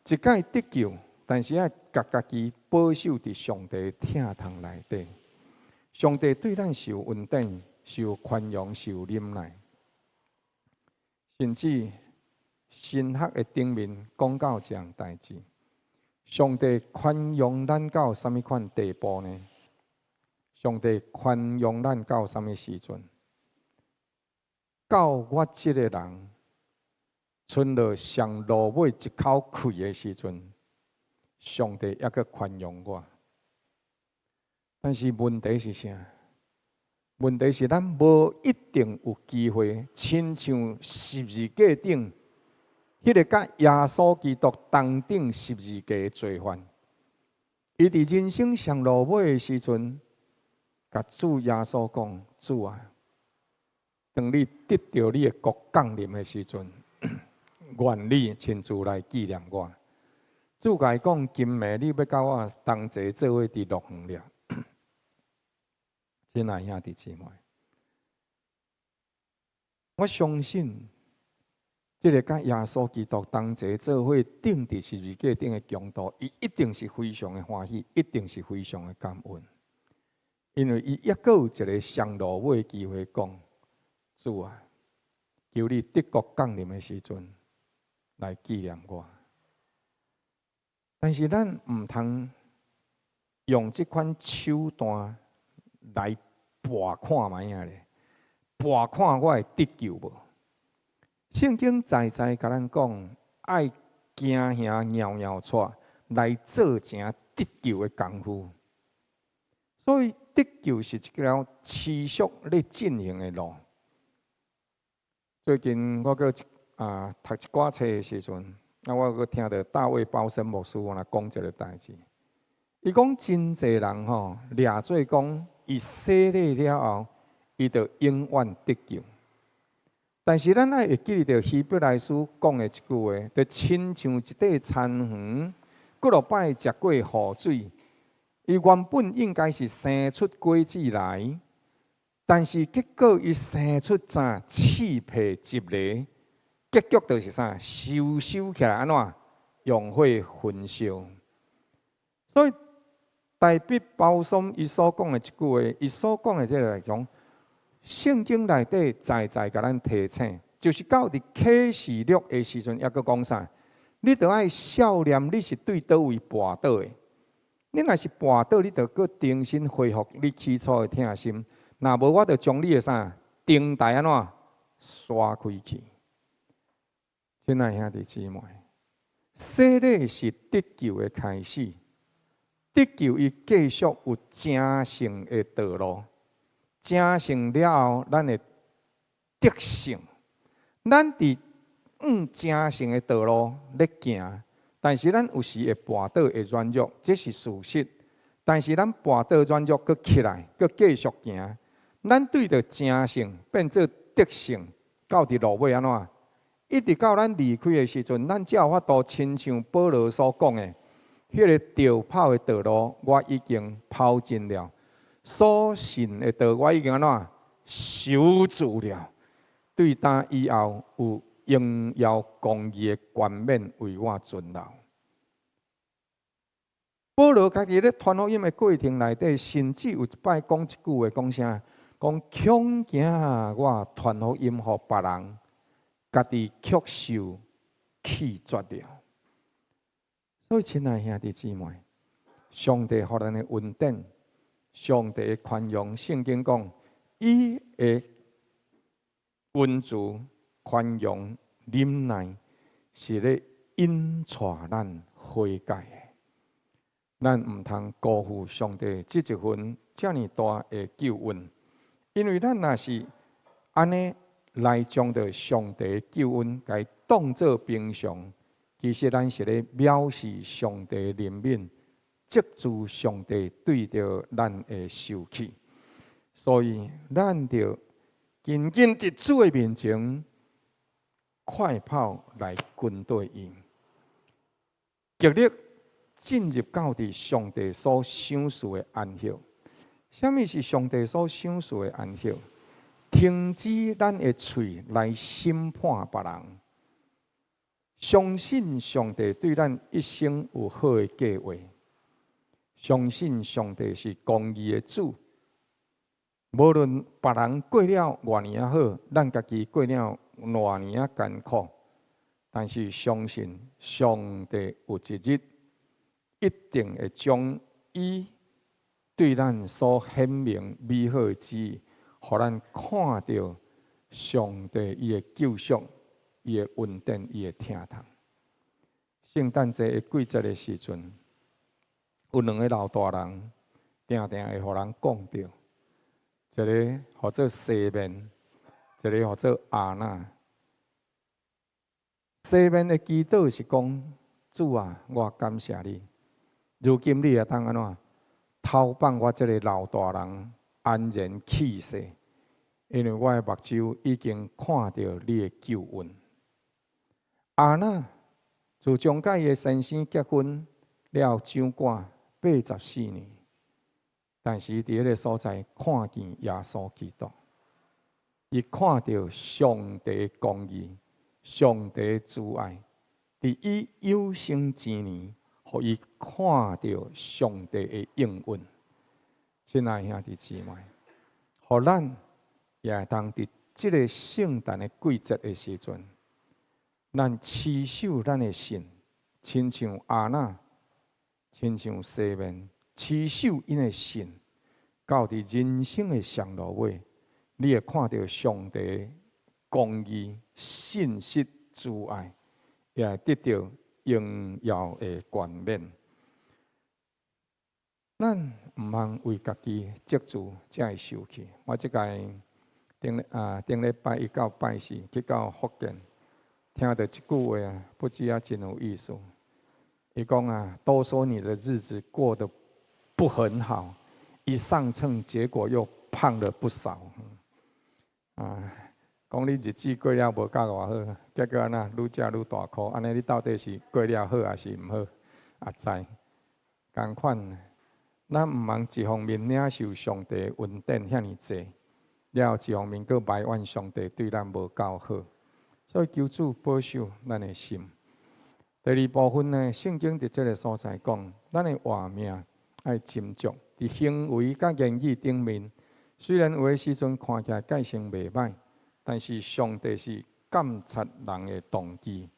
一擺得救，但是愛共家己保守佇上帝疼痛內底。上帝對咱是有恩典，是有寬容，是有忍耐。甚至神學的頂面講到這項代誌，上帝寬容咱到啥物款地步呢？上帝寬容咱到啥物時陣？到我這个人賰落上落尾一口氣的時陣，上帝猶閣寬容我。但是問題是啥？問題是咱無一定有機會，親像十字架頂彼个佮耶穌基督同釘十字架的罪犯，伊佇人生上落尾的時陣，共主耶穌講：主啊，當你得著你的國降臨的時陣，願你親自來紀念我。主共伊講：今暝你欲佮我同齊做伙佇樂園了。親愛兄弟姊妹，我相信這个佮耶穌基督同齊做伙釘佇十字架頂的強盜，伊一定是非常的歡喜，一定是非常的感恩，因為伊猶閣有一个上落尾的機會講：主啊，求你得國降臨的時陣來紀念我。但是咱毋通用這款手段來搏看覓仔咧，搏看我會得救無？聖經在在共咱講，愛驚嚇搖搖掣來做成得救的功夫。所以得救是一條持續咧進行的路。最近我閣讀一寡冊的時陣，我閣聽著大衛鮑森牧師來講一个代誌。伊講真濟人吼，掠做講伊洗禮了後，伊就永遠得救。但是咱愛會記得著希伯來書講的一句話，就親像一塊田園，幾落擺食過雨水，伊原本應該是生出果子來，但是結果伊生出啥刺皮蒺藜，結局就是啥？收收起來按怎？用火焚燒。所以大衛鮑森伊所講的這句話，伊所講的這個來講，聖經內底在在共咱提醒，就是到佇啟示錄的時陣，猶閣講啥？你著愛數念，你是對佗位跋倒的。你若是跋倒，你著閣重新恢復你起初的疼心。若無，我著將你的啥燈台按怎刷開去。親愛兄弟姊妹，洗禮是得救的開始，得救伊繼續有成聖的道路，成聖了後，咱會得勝。咱佇往成聖的道路咧行，但是咱有時會跋倒，會軟弱，這是事實。但是咱跋倒軟弱，閣起來，閣繼續行。咱對著成聖變做得勝，到佇落尾按怎？一直到咱離開的時陣，咱才有法度親像保羅所講的，彼个著跑的道路，我已經跑盡了；所信的道，我已經按怎守住了。對今以後有榮耀公義的冠冕為我存留。保羅家己咧傳福音的過程內底，甚至有一擺講一句話，講啥？講恐驚我傳福音予別人，家己卻受棄絕了。所以，親愛兄弟姊妹，上帝予咱的恩典，上帝的寬容，聖經講，伊的恩慈、寬容、忍耐，是咧引帶咱悔改的。咱毋通辜負上帝這一份遮爾大的救恩，因為咱若是按呢來將著上帝的救恩，共伊當做平常，其實咱是咧藐視上帝憐憫，斥責上帝對著咱的受氣。所以，咱著緊緊佇主的面前，快跑來跟綴伊，極力進入到佇上帝所賞賜的安息。啥物是上帝所賞賜的安息？停止咱的喙來審判別人，相信上帝對咱一生有好的計劃，相信上帝是公義的主。無論別人過了偌爾仔好，咱家己過了偌爾仔艱苦，但是相信上帝有一日一定會將伊對咱所顯明美好的旨意，予咱看著上帝伊的救贖、伊的恩典、伊的疼痛。聖誕節的季節的時陣，有兩个老大人，定定會予人講著，一个號做西面，一个號做亞那。西面的祈禱是講：主啊，我感謝你。如今你會當按怎？投放我這个老大人安然去世，因為我的目睭已經看著你的救恩。亞那自從佮伊的先生結婚了，掌管84年，但是佇彼个所在看見耶穌基督，伊看著上帝公義、上帝慈愛，佇伊有生之年，予伊看著上帝的應允。親愛兄弟姊妹，予咱也會當佇這个聖誕的季節的時陣，咱持守咱的信，親像亞那，親像西面，持守𪜶的信，到佇人生的上路尾，你會看著上帝公義、信實、慈愛，也會得著榮耀的冠冕。咱毋通為家己積資才會受氣。我這擺頂啊頂禮拜一到拜四去到福建，聽著一句話啊，不知影真有意思。伊講啊，都說你的日子過得不很好，一上秤，結果又胖了不少。啊，講你日子過了無夠偌好，結果按怎愈食愈大箍，按呢你到底是過了好抑是毋好？也知仝款，咱毋通一方面領受上帝恩典遐爾濟，了後一方面閣埋怨上帝對咱無夠好，所以求主保守咱的心。第二部分呢，聖經佇這个所在講，咱的活命愛斟酌，佇行為佮言語頂面，雖然有的時陣看起來蓋成袂䆀，但是上帝是監察人的動機。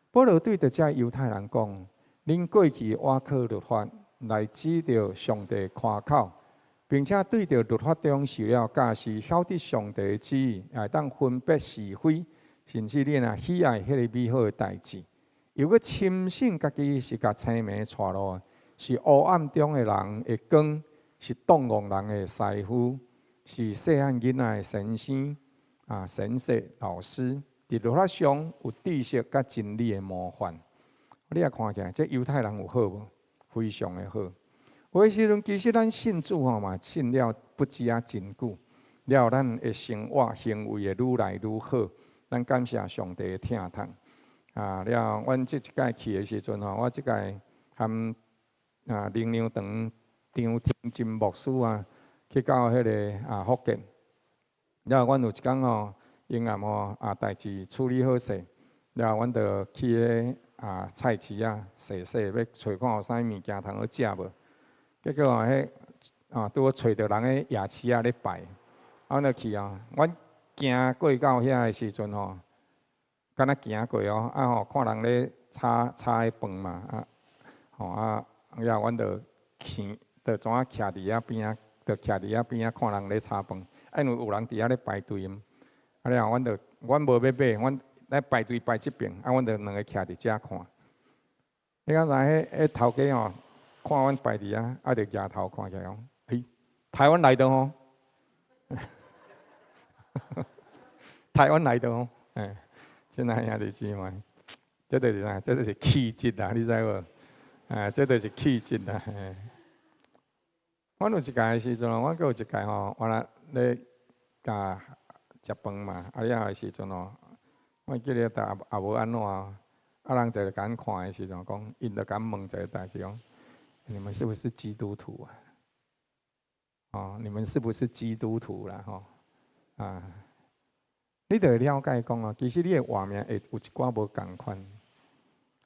保羅對著這猶太人講：恁過去倚靠律法來指著上帝誇口，並且對著律法中受了教示，曉得上帝的旨意，會當分別是非，甚至恁若喜愛彼个美好的代誌，又閣深信家己是共青暝帶路，是黑暗中的人的光，是動戇人的師傅，是細漢囡仔的先生啊，神社老師，佇律法上有知識佮真理的模範。你也看起來，這猶太人有好無？非常的好。有的時陣，其實咱信主吼嘛，信了不止啊真久，了咱的生活行為會愈來愈好。咱感謝上帝的疼痛。啊，了，阮這一擺去的時陣吼，我這擺含啊靈糧堂張天真牧師啊，去到彼个啊福建。了，阮有一工吼，閒暗吼啊代誌處理好勢，了，阮就去彼啊菜市仔踅踅，欲揣看有啥物件通好食無？結果啊，彼啊拄好揣著人咧夜市仔咧擺，啊，阮就去啊。阮行過到遐的時陣吼，敢若行過哦，啊吼看人咧炒炒彼飯嘛，啊吼啊，了阮就去，就怎啊徛佇遐邊仔，就徛佇遐邊仔看人咧炒飯，啊因為有人佇遐咧排隊嘛，啊了阮就阮無欲買，阮咧排隊排這邊，啊阮就兩个徛佇遮看。你敢知彼彼頭家吼，看阮排佇遐，啊就舉頭看起來講，欸，台灣來的吼，台灣來的吼，欸，親愛兄弟姊妹，這就是啥？這就是氣質啊，你知無？哎，這就是氣質啊！嘿。我有一擺的時陣，我閣有一擺吼，我咧咧共食飯嘛，啊了的時陣吼，我記得也也無按怎，啊人就共阮看的時陣，講，𪜶就共阮問一个代誌，講，你們是不是基督徒啊？哦，你們是不是基督徒啦？吼，啊，你就會了解講哦，其實你的活命會有一寡無仝款，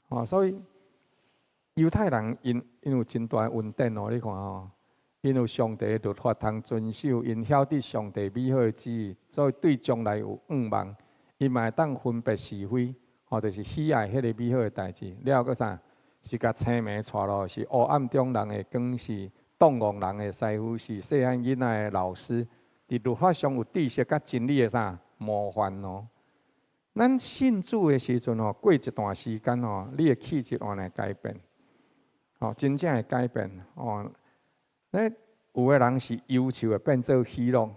哦，所以猶太人𪜶𪜶有真大的恩典哦，你看哦，𪜶有上帝的律法通遵守，𪜶曉得上帝美好的旨意，所以對將來有向望，𪜶嘛會當分別是非，吼，就是喜愛彼个美好的代誌。了閣啥？是共青暝帶路，是黑暗中人的光，是動戇人的師傅，是細漢囡仔的老師。佇律法上有知識佮真理的啥模範哦。咱信主的時陣吼，過一段時間吼，你的氣質原來改變，吼，真正會改變哦。那有的人是憂愁會變做喜樂，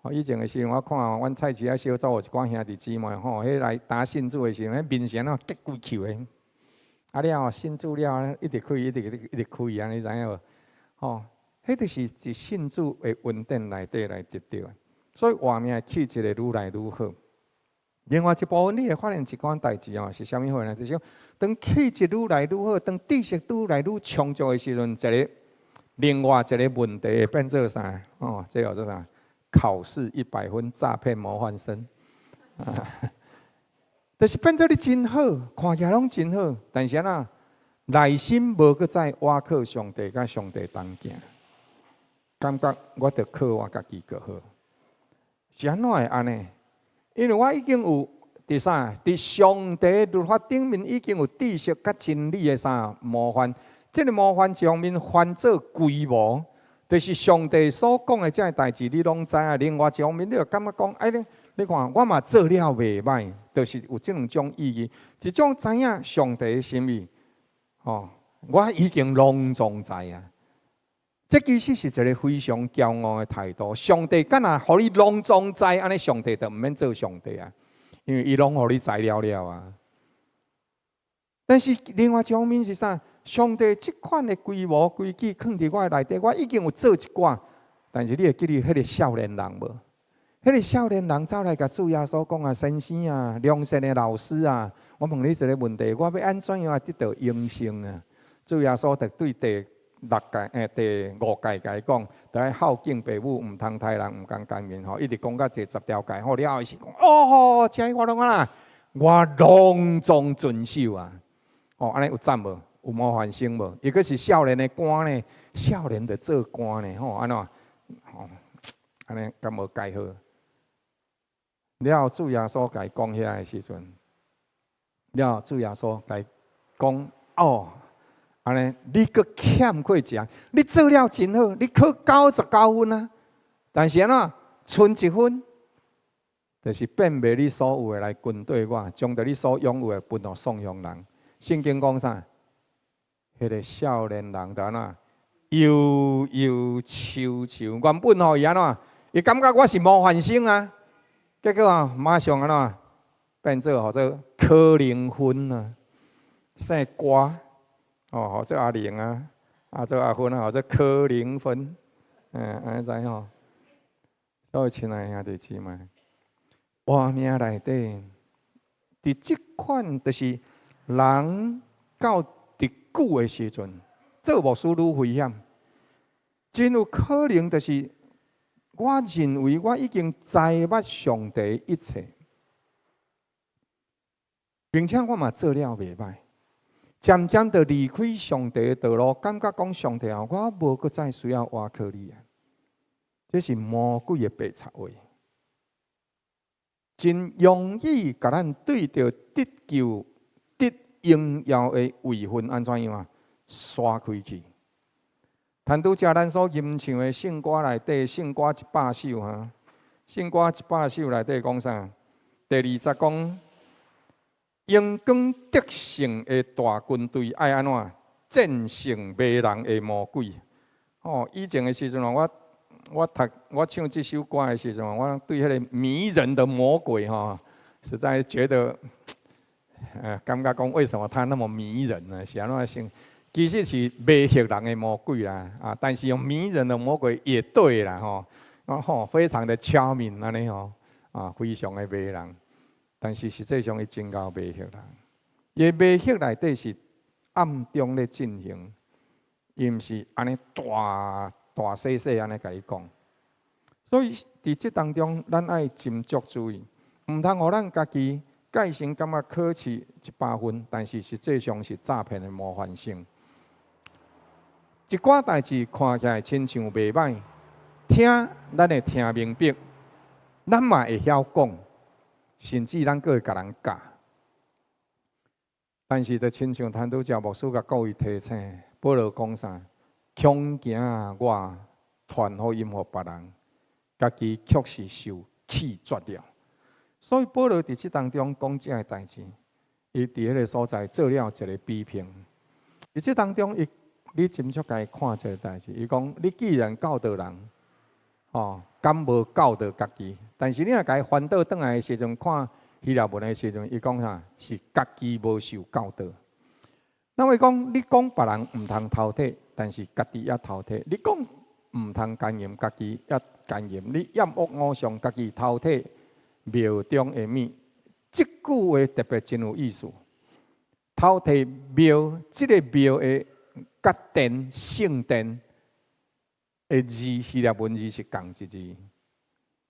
吼，以前的時陣我看阮菜市仔小組有一寡兄弟姊妹吼，彼來打信主的時陣，彼面是按怎結規球的。啊了後信主了，一直開，一直一直開，按呢知影無？吼，彼就是佇信主的恩典內底來得著的。所以活命的氣質會愈來愈好。另外一部分，你會發現一款代誌哦，是啥物貨呢？就是講，當氣質愈來愈好，當知識愈來愈充足的時陣，一個另外一個問題會變做啥？哦，這叫做啥？考試100分，詐騙模範生。啊，就是變做你真好，看起來攏真好，但是按怎內心無閣再倚靠上帝，佮上帝同行，感覺我著靠我家己就好。是按怎會按呢？因為我已經有佇啥？佇上帝律法頂面已經有知識佮真理的啥模範？這個模範一方面翻做規模，就是上帝所講的這个代誌，你攏知影。另外一方面，你就感覺講，哎，你看我嘛做了袂䆀，就是有這兩種意義。一種知影上帝的心意，吼，我已經攏總知影。這其實是一個非常驕傲的態度。上帝敢若予你攏總知，按呢上帝就毋免做上帝啊，因為伊攏予你知了了啊。但是另外一方面是啥？上帝這款的規模規矩囥佇我內底，我已經有做一寡。但是你會記得彼个少年人無？彼个少年人走來共主耶穌講啊，先生啊，良善的老師啊，我問你一個問題，我欲按怎樣得著永生啊？主耶穌就對第六誡，第五誡共伊講，著愛孝敬爸母，毋通刣人，毋通姦淫，吼，一直講到第10條誡，吼了後伊是講，哦，這我攏按怎，我攏總遵守啊！哦，按呢有讚無？有模範生無？伊閣是少年的官呢，少年就做官呢，吼，按怎？吼，按呢敢無蓋好？了後主耶穌共伊講遐的時陣，了後主耶穌共伊講，哦。按呢，你閣欠缺一項，你做了真好，你考99分啊，但是按怎，賰一分，就是變賣你所有的來跟綴我，將著你所擁有的分予喪窮人。聖經講啥？彼个少年人就按怎，憂憂愁愁。原本吼伊按怎，伊感覺我是模範生啊，結果啊，馬上按怎變做號做柯靈芬啊，姓郭。哦，號做阿玲啊，啊做阿芬啊，號做柯靈芬，按呢知吼。所以親愛兄弟姊妹，活命內底，佇這款就是人到佇久的時陣，做牧師愈危險，真有可能就是我認為我已經知捌上帝一切，並且我嘛做了袂䆀。漸漸就離開上帝的道路，感覺講上帝啊，我無閣再需要倚靠你啊！這是魔鬼的白賊話，真容易共咱對著得救、得榮耀的位份按怎樣啊？刷開去。談拄才咱所吟唱的聖歌內底，聖歌一百首哈，聖歌一百首內底講啥？第二節講，榮光得勝的大軍隊愛按怎戰勝迷人的魔鬼？哦，以前的時陣我讀我唱這首歌的時陣，我對彼个迷人的魔鬼吼，實在覺得，感覺講為什麼他那麼迷人呢？是按怎想？其實是迷惑人的魔鬼啦，啊！但是用迷人的魔鬼也對啦，吼，吼，非常的 charming 按呢吼，啊，非常的迷人。但是實際上伊真𠢕迷惑人，伊迷惑內底是暗中咧進行，伊毋是按呢大大細細按呢共你講。所以佇這當中，咱愛斟酌注意，毋通予咱家己蓋成感覺考試100分，但是實際上是詐騙的模範生。一寡代誌看起來親像袂䆀，聽咱會聽明白，咱嘛會曉講。甚至咱閣會共人教，但是就親像陳拄才牧師共各位提醒，保羅講啥？恐驚我傳福音予別人，家己卻是受棄絕了。所以保羅佇這當中講這个代誌，伊佇彼个所在做了一个比拼。佇這當中，伊你斟酌共伊看這个代誌，伊講：你既然教導人，吼，敢無教導家己？但是你若共伊翻倒轉來的時陣，看希臘文的時陣，伊講啥？是家己無受教導。那會講，你講別人毋通偷提，但是家己也偷提；你講毋通姦淫，家己也姦淫；你厭惡偶像，家己偷提廟中的物。這句話特別真有意思。偷提廟，這个廟的佮殿聖殿的字，希臘文字是仝一字。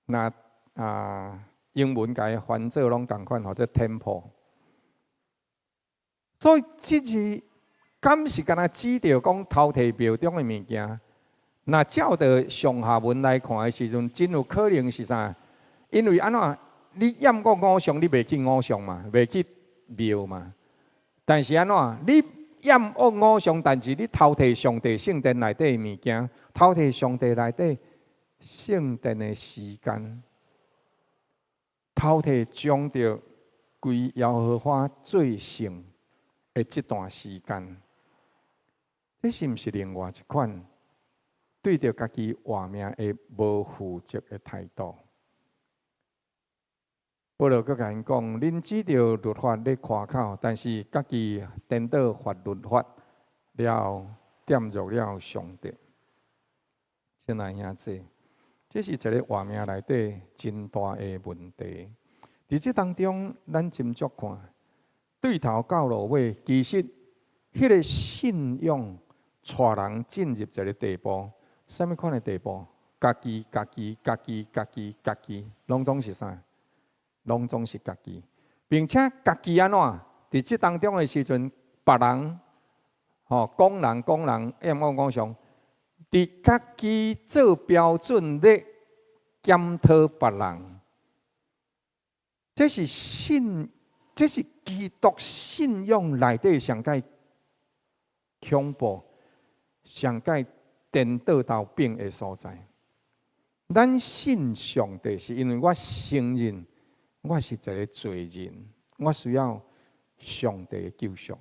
那啊，英文共伊翻做攏仝款，號做 temple。所以這字敢是干焦指著講偷提廟中的物件？若照著上下文來看的時陣，真有可能是啥？因為按怎？你厭惡偶像，你袂去偶像嘛，袂去廟嘛。但是按怎？你厭惡偶像，但是你偷提上帝聖殿內底的物件，偷提上帝內底聖殿的時間，偷提將著歸耶和華做聖的這段時間，這是毋是另外一款對著家己活命的無負責的態度？保羅閣共𪜶講：恁指著律法咧誇口，但是家己顛倒犯律法了後，玷辱了上帝。親愛兄弟，這是一个活命內底真大的問題。佇這當中，咱斟酌看，對頭到落尾，其實彼个信仰帶人進入一个地步，啥物款的地步？家己、家己、家己、家己、家己，攏總是啥？攏總是家己，並且家己按怎？佇這當中的時陣，別人吼講人講人厭惡偶像，佇家己做標準咧檢討別人，這是信，這是基督信仰內底上蓋恐怖、上蓋顛倒頭變的所在。咱信上帝是因為我承認我是一个罪人，我需要上帝的救贖。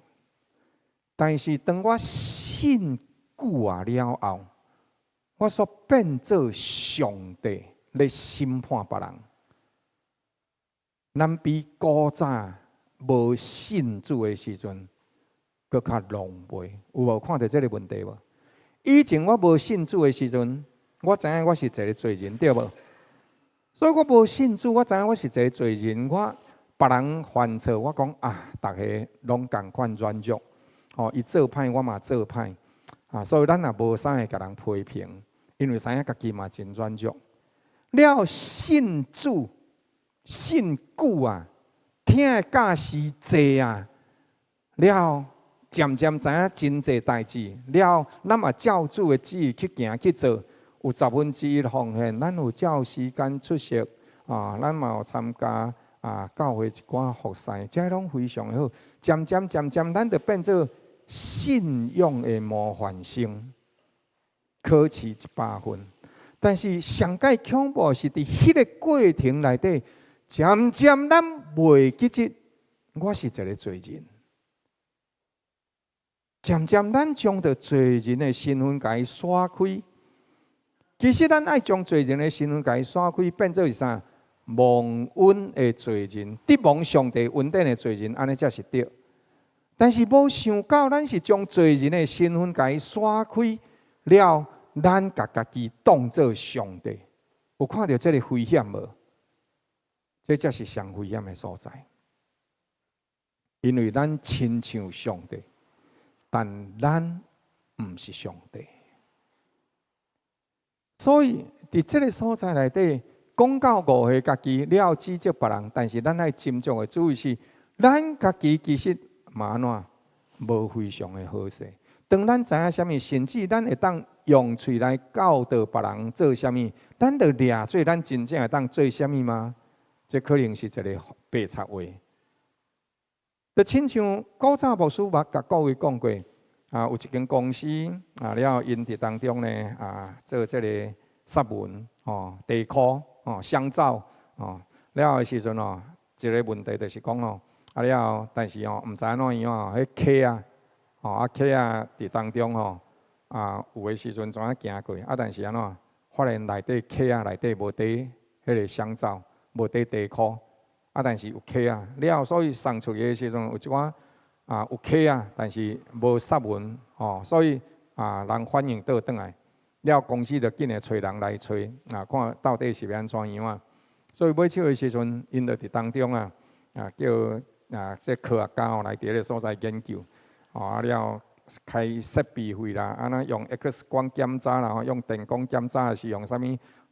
但是當我信久啊了後，我煞變做上帝來審判別人。咱比古早無信主的時陣，閣較狼狽。有無看著這个問題無？以前我無信主的時陣，我知影我是一个罪人，對無？所以我無信主，我知影我是一个罪人。我別人犯錯，我講啊，逐家攏仝款軟弱，吼，伊做歹，我嘛做歹，啊，所以咱也無啥會共人批評，因為知影家己嘛真軟弱。了信主信久啊，聽的教示濟啊，了漸漸知影真濟代誌，了咱嘛照主的旨意去行去做，有1/10奉獻，咱有照時間出席啊，咱嘛有參加啊教會一寡服侍，這攏非常的好。漸漸漸漸，咱就變做信仰的模範生，考試100分。但是上蓋恐怖是佇彼个過程內底，漸漸咱袂記得我是一个罪人。漸漸咱將著罪人的身份共伊徙開。其實咱愛將罪人的身份共伊徙開，變做是啥？蒙恩的罪人，得蒙上帝恩典的罪人，按呢才是對。但是無想到，咱是將罪人的身份共伊徙開了，咱共家己當做上帝，有看著這个危險無？這才是上危險的所在。因為咱親像上帝，但咱毋是上帝。所以，佇這个所在內底，講到誤會家己了指責別人，但是咱愛斟酌的注意是，咱家己其實嘛按怎無非常的好勢。當咱知影啥物，甚至咱會當用喙來教導別人做啥物，咱就掠做咱真正會當做啥物嗎？這可能是一个白賊話。就親像古早牧師捌共各位講過，啊，有一間公司啊，了𪜶佇當中呢啊，做這个殺蚊吼、地箍吼、香皂吼，了的時陣哦，一个問題就是講哦，啊了，但是哦，毋知按怎樣哦，彼溪仔，吼啊溪仔佇當中吼，啊有的時陣怎啊行過，啊但是按怎發現內底殼仔內底無綴彼个香皂，無綴底箍，啊，但是有殼仔了，所以送出去的時陣有一寡啊有殼仔，但是無雪紋吼，所以啊人反應倒轉來，了公司就緊來揣人來揣啊，看到底是欲按怎樣啊。所以尾手的時陣，𪜶就佇當中啊啊叫啊這科學家吼來佇彼个所在研究，吼啊了開設備費啦，按怎用 X 光檢查啦，用電光檢查，還是用啥物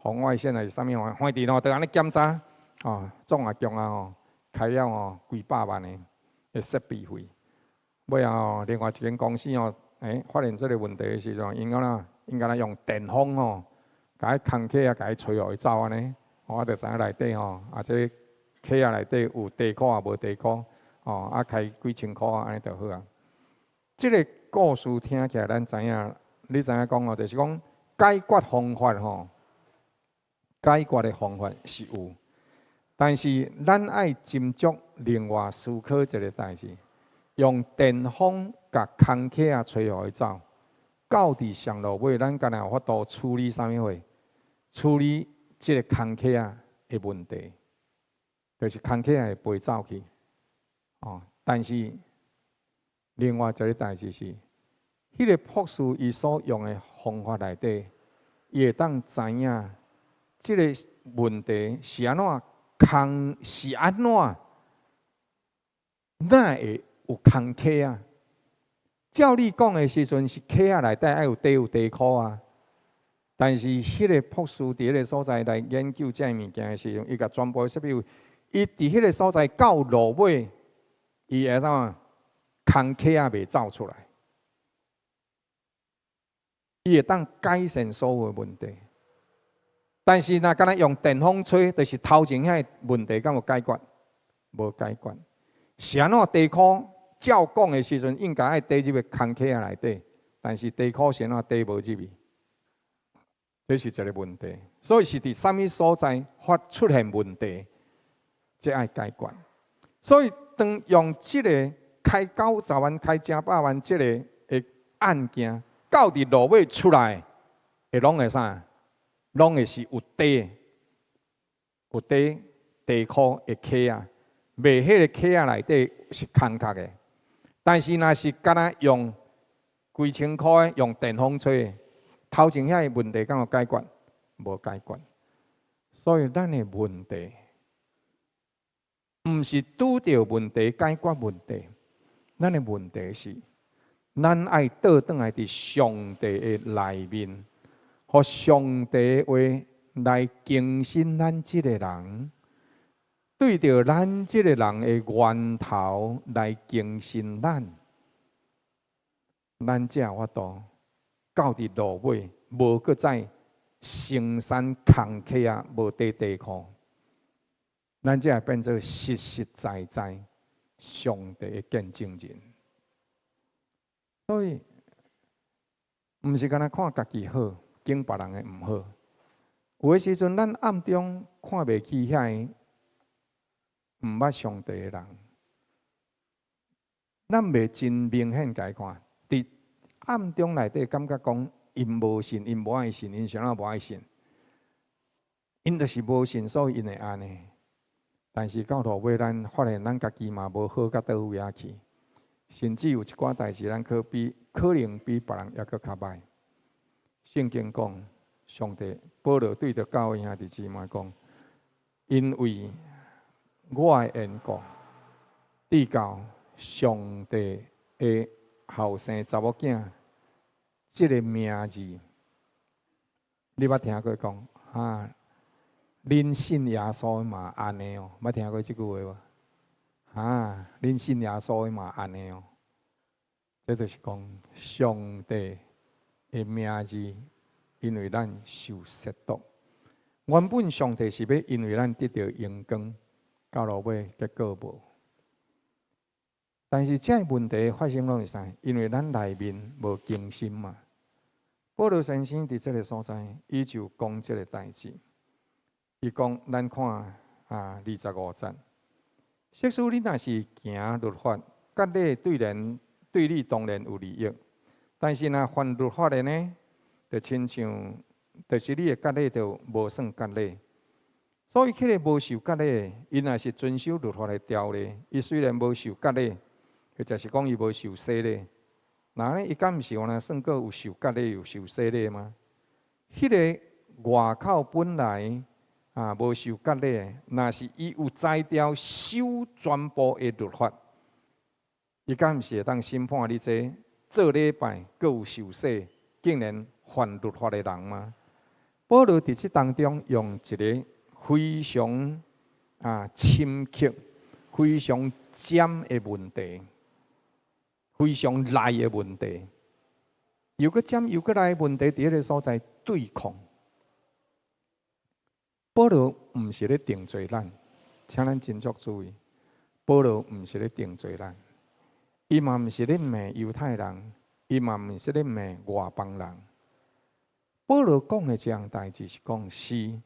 紅外線還是啥物吼，反正吼就按呢檢查，吼總啊共啊吼開了吼幾百萬的設備費。尾後吼，另外一間公司吼，發現這个問題的時陣，𪜶講啦，𪜶敢若用電風吼，共彼空殼仔共伊吹予伊走按呢，我就知影內底吼，啊這殼仔內底有底箍抑無底箍，吼啊開幾千箍按呢就好啊。這个故事聽起來，咱知影，你知影講哦，就是講解決方法吼，解決的方法是有，但是咱愛斟酌另外思考一个代誌，用電風共空殼仔吹予伊走，到佇上落尾，咱敢若有法度處理啥物貨？處理這个空殼仔的問題，就是空殼仔會飛走去，哦，但是另外一个代誌是，彼个博士伊所用的方法內底，伊會當知影這个問題是按怎空，是按怎，哪會有空殼仔？照你講的時陣，是殼仔內底愛有底有底箍啊。但是彼个博士佇彼个所在來研究這个物件的時陣，伊共全部設備，伊佇彼个所在到落尾，伊會怎？空殼仔袂走出來，伊會當改善所有的問題。但是若敢若用電風吹，就是頭前遐個問題敢有解決？無解決。是按怎底箍？照講的時陣，應該愛綴入去空殼仔內底，但是底箍是按怎綴無入去？這是一个問題。所以是佇啥物所在發出現問題，這愛解決。所以當用這个開90萬、開成百萬這个的案件，到佇落尾出來，會攏會啥？攏會是有底、有底底箍的殼仔，袂彼个殼仔內底是空殼的。但是若是敢若用幾千箍的用電風吹的，頭前遐个問題敢有解決？無解決。所以咱的問題，毋是拄著問題解決問題，咱的問題是，咱愛倒轉來佇上帝的內面，予上帝的話來更新咱這个人，對著咱這個人的源頭來更新咱，咱才有法度到佇落尾，無閣再生產空殼仔，無底底箍，咱才會變做實實在在上帝的見證人。所以，毋是干焦看家己好，敬別人的毋好。有的時陣，咱暗中看袂起遐个毋捌上帝的人，咱袂真明顯共伊看，佇暗中內底感覺講，𪜶無信，𪜶無愛信，𪜶啥物無愛信，𪜶就是無信，所以𪜶會按呢。但是到落尾，咱發現咱家己嘛無好到佗位仔去，甚至有一寡代誌，咱可能比別人猶閣較歹。聖經講，上帝保羅對著教會兄弟姊妹講，因為我的緣故，至到上帝的後生查某囝，這个名字，你捌聽過講啊？恁信耶穌嘛按呢哦，捌聽過這句話無？啊，恁信耶穌嘛按呢哦，這就是講上帝的名字，因為咱受褻瀆。原本上帝是欲因為咱得著榮光，到落尾結果無。但是這个問題發生攏是啥？因為咱內面無更新嘛。保羅先生佇這个所在，伊就講這个代誌。伊講，咱看啊，25節，即使你若是行律法，割禮對你當然有利益；但是若犯律法的呢，就親像就是你的割禮就無算割禮。所以，彼个無受割禮，伊若是遵守律法的條例，伊雖然無受割禮，或者是講伊無受洗禮，那呢？伊敢毋是原來算閣有受割禮、有受洗禮嗎？彼个外口本來啊無受割禮，若是伊有才調守全部的律法，伊敢毋是會當審判你這做禮拜閣有受洗，竟然犯律法的人嗎？保羅佇這當中用一个非常深刻、非常尖的問題，非常利的問題，又閣尖又閣利的問題，佇彼个所在對抗。保羅毋是咧定罪咱，請咱斟酌注意。保羅毋是咧定罪咱，伊嘛毋是咧罵猶太人，伊嘛毋是咧罵外邦人。保羅講的這項代誌是講是。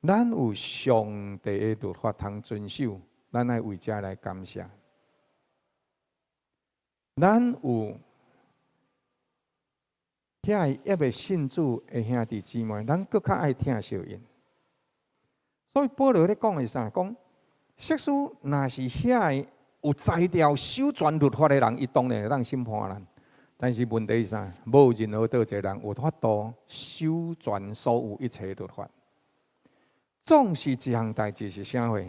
咱有上帝的律法通遵守，咱愛為這來感謝。咱有遐個猶未信主的兄弟姊妹，咱閣較愛疼惜𪜶。所以保羅咧講的是啥？講，設使若是遐個有才調守全律法的人，伊當然會當審判咱。但是問題是啥？無任何佗一個人有法度守全所有一切律法。總是一項代誌是啥貨？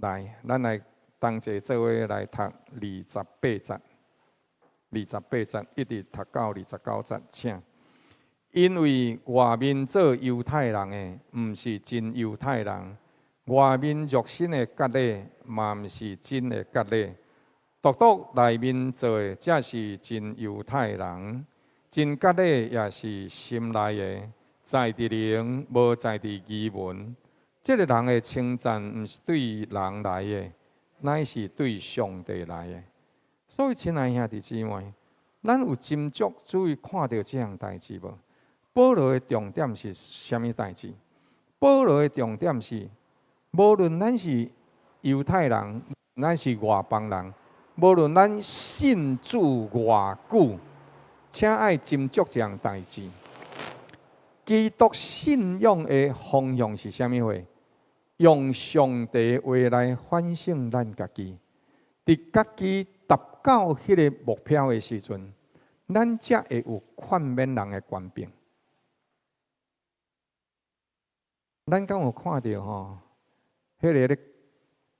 來，咱來同齊做伙來讀二十八節，二十八節一直讀到29節，請。因為外面做猶太人的，毋是真猶太人；外面肉身的割禮，嘛毋是真的割禮。獨獨內面做的，才是真猶太人。真割禮也是心內的。在佇靈，無在佇儀文。這个人的稱讚，毋是對人來的，乃是對上帝來的。所以，親愛兄弟姊妹，咱有斟酌注意看著這項代誌無？保羅的重點是啥物代誌？保羅的重點是，無論咱是猶太人，咱是外邦人，無論咱信主偌久，請愛斟酌這項代誌。基督信仰的方向是啥物貨？用上帝話來反省咱家己，佇家己達到彼个目標的時陣，咱才會有勸勉人的權柄。咱敢有看著吼？彼个咧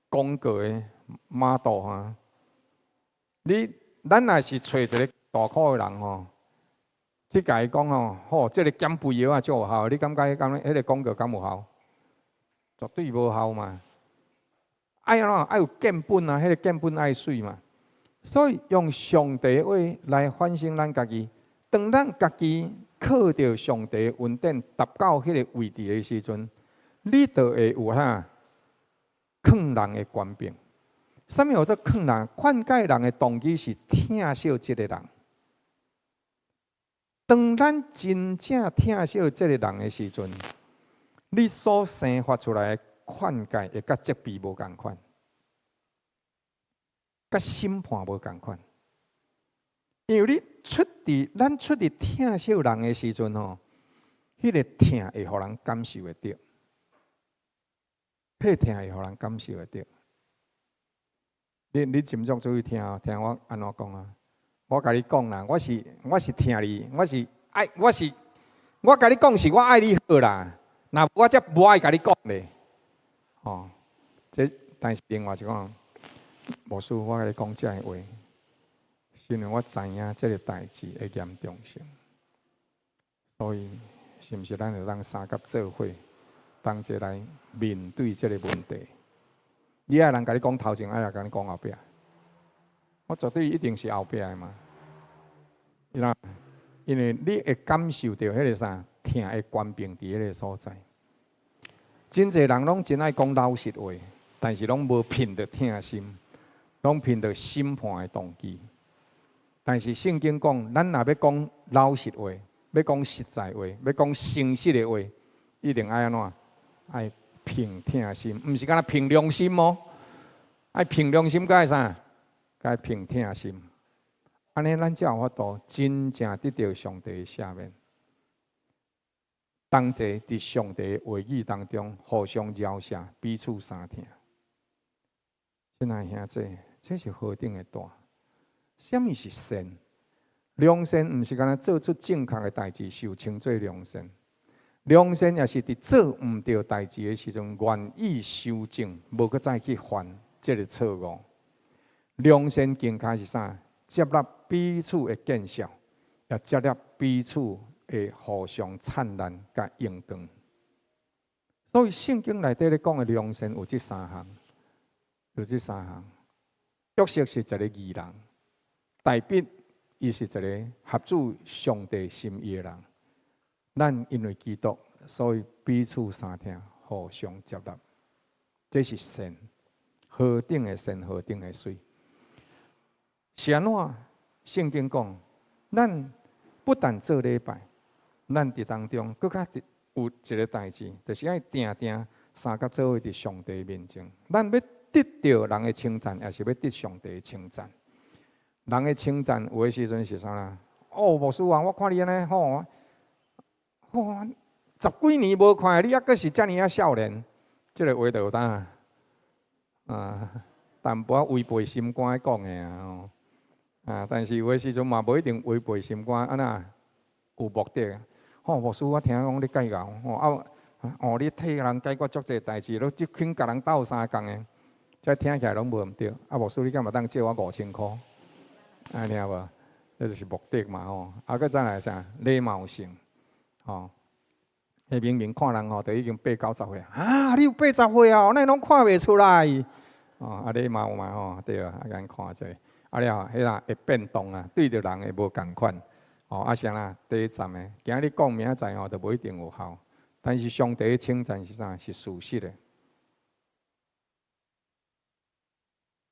廣告的 model 哈？你咱若是揣一個大箍的人吼？去共伊講吼，吼，這个減肥藥仔足有效，你感覺彼个廣告敢有效？絕對無效嘛！愛按怎？愛有見本啊，彼个見本愛媠嘛。所以用上帝話來反省咱家己，當咱家己靠著上帝恩典達到彼个位置的時陣，你就會有啥勸人的權柄。啥物叫做勸人？勸誡人的動機是疼惜這个人。當咱真正疼惜這个人的時陣，你所生發出來的勸誡會佮責備無仝款，佮審判無仝款。因為你出佇咱出佇疼惜人的時陣吼，彼个疼會予人感受會著，彼个疼會予人感受會著。你斟酌注意聽，聽我按怎講啊？我共你講啦，我是疼你，我是愛我是我共你講是我愛你好啦。若無我才無愛共你講咧。吼，這但是另外一個，牧師，我共你講這个話，是因為我知影這个代誌的嚴重性，所以是毋是咱會當相佮做伙，同齊來面對這个問題？你愛人共你講頭前，愛人共你講後壁？我絕對一定是後壁的嘛。因為你會感受著彼个啥疼的權柄佇彼个所在。真濟人攏真愛講老實話，但是攏無憑著疼心，攏憑著審判的動機。但是聖經講，咱若欲講老實話，欲講實在話，欲講誠實的話，一定愛按怎？愛憑疼心，毋是干焦憑良心哦。愛憑良心，閣愛啥？閣愛憑疼心。按呢，咱才有法度真正得著上帝的赦免。同齊佇上帝話語當中互相饒赦，彼此相疼。親愛兄弟，這是何等的大？啥物是善？良善毋是干焦做出正確的代誌，就稱做良善。良善也是佇做毋著代誌的時陣，願意修正，無閣再去犯這个錯誤。良善更加是啥？接納彼此的見笑，也接納彼此的互相燦爛佮榮光。所以聖經內底咧講的良善有這三項，有這三項。約瑟是一个義人，大衛伊是一个合主上帝心意的人。咱因為基督，所以彼此相疼，互相接納，這是善，何等的善，何等的媠。是按怎？聖經講，咱不但做禮拜，咱佇當中閣較有一个代誌，就是愛定定相佮做伙佇上帝面前。咱欲得著人的稱讚，抑是欲得上帝的稱讚？人的稱讚有的時陣是啥啦？哦，牧師啊，我看你按呢吼，哇，十幾年無看，你猶閣是遮爾仔少年，這个話就有當啊，淡薄仔違背心肝講的啊吼。啊，但是有的時陣嘛，無一定違背心肝，按怎有目的。吼，牧師，我聽講你蓋𠢕，吼啊，哦，你替人解決足濟代誌，攏只肯共人鬥相共的，這聽起來攏無毋對。啊，牧師，你敢會當借我5000箍？按呢聽無？這就是目的嘛吼。啊，閣再來啥？禮貌性，吼。彼明明看人吼，就已經八九十歲啊！你有八十歲哦，哪會攏看袂出來？哦，啊禮貌嘛吼，對啊，啊共看者，啊了，彼啦會變動啊，對著人會無仝款。哦，啊啥啦？短暫的，今仔日講明仔載吼，就無一定有效。但是上帝的稱讚是啥？是事實的。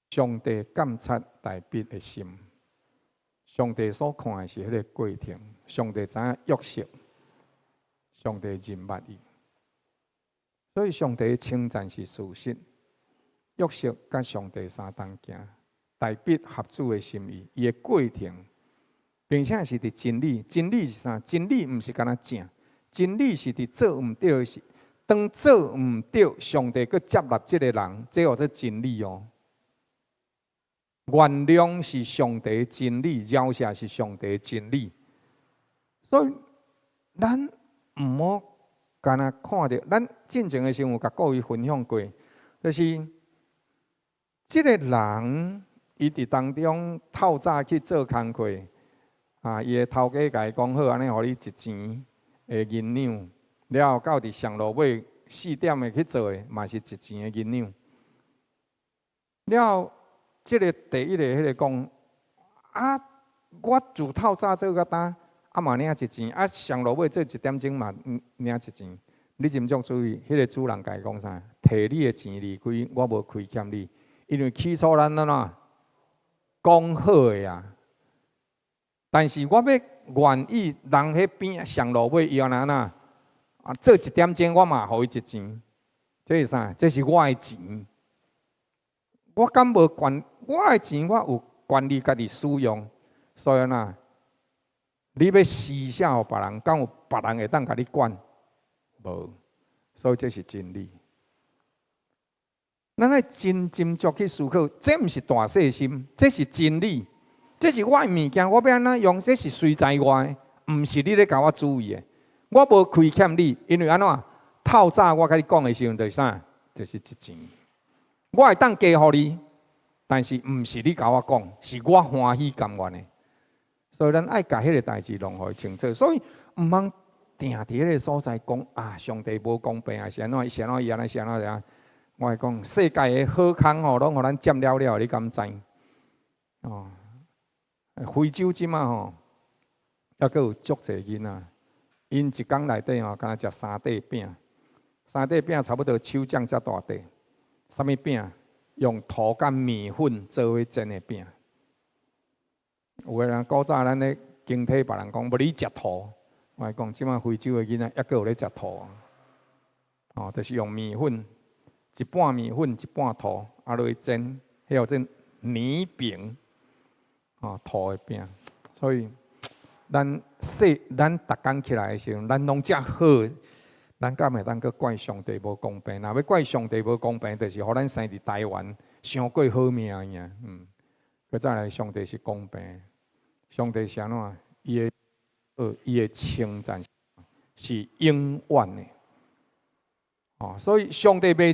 上帝監察大衛的心，上帝所看的是彼个過程。上帝知影約瑟，上帝認捌伊，所以上帝的稱讚是事實。約瑟佮上帝相同行，大衛合主的心意，伊的過程，並且是佇真理。真理是啥？真理毋是干焦正，真理是佇做毋著的時，當做毋著，上帝閣接納這个人，這號做真理哦。原諒是上帝的真理，饒赦是上帝的真理。所以咱毋好干焦看著，咱進前的時陣有共各位分享過，就是這个人伊佇當中透早去做工課，啊，伊的頭家共伊講好，按呢予你一錢的銀兩，了後到佇上落尾4點的去做的，嘛是一錢的銀兩。了後，這个第一个彼个講，啊，我自透早做到今，啊嘛領一錢，啊上落尾做一點鐘嘛領一錢。你斟酌注意，彼个主人共伊講啥？提你的錢離開，我無虧欠你，因為起初咱按怎講好的啊。但是我欲願意人彼邊上落尾伊按怎啊？做一點鐘我嘛予伊一錢，這是啥？這是我的錢。我敢無權？我的錢我有權利家己使用，所以呐，你欲施捨予別人，敢有別人會當共你管？無，所以這是真理。咱愛真斟酌去思考，這毋是大細心，這是真理，這是我的物件，我欲按怎用，這是隨在我的，毋是你咧共我主意的。我無虧欠你，因為按怎？透早我共你講的時陣就是啥？就是一錢。我會當加予你，但是毋是你共我講，是我歡喜甘願的。所以咱愛共彼个代誌弄予伊清楚。所以毋通定佇彼个所在講啊，上帝無公平啊，是按怎？是按怎？伊按呢？是按怎？怎？我會講世界的好康吼，攏予咱佔了了，你敢知？哦，非洲這馬吼，猶閣有足濟囡仔，𪜶一工內底吼，敢若食三塊餅，三塊餅差不多手掌遮大塊。啥物餅？用塗佮麵粉做伙煎的餅。有的人古早咱咧經體別人講，無你食塗，我會講這馬非洲的囡仔猶閣有咧食塗。哦，就是用麵粉，一半麵粉一半塗，啊落去煎，彼號做泥餅，哦，塗的餅。所以咱細咱逐工起來的時陣，咱攏食好。咱敢會當閣怪上帝無公平？若欲怪上帝無公平，就是予咱生佇台灣，傷過好命爾。閣再來，上帝是公平，上帝是按怎？伊的稱讚是永遠的。哦，所以上帝袂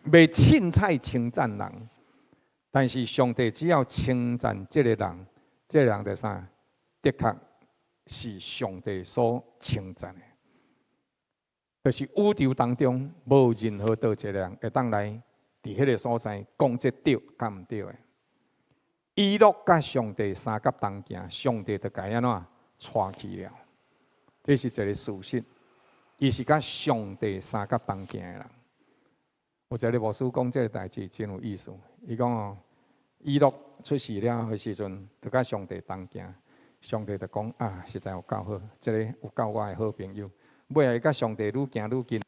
凊彩稱讚人，但是上帝只要稱讚這個人，這個人就啥？的確是上帝所稱讚的。就是宇宙當中無任何佗一個人會當來佇彼个所在講這對佮毋對的。以諾佮上帝相佮同行，上帝就共伊按怎帶去了。這是一個事實。伊是佮上帝相佮同行的人。有一个牧師講這个代誌真有意思。伊講哦，以諾出世了的時陣，就佮上帝同行，上帝就講啊，實在有夠好，這个有夠我的好朋友。尾仔伊佮上帝愈行愈近，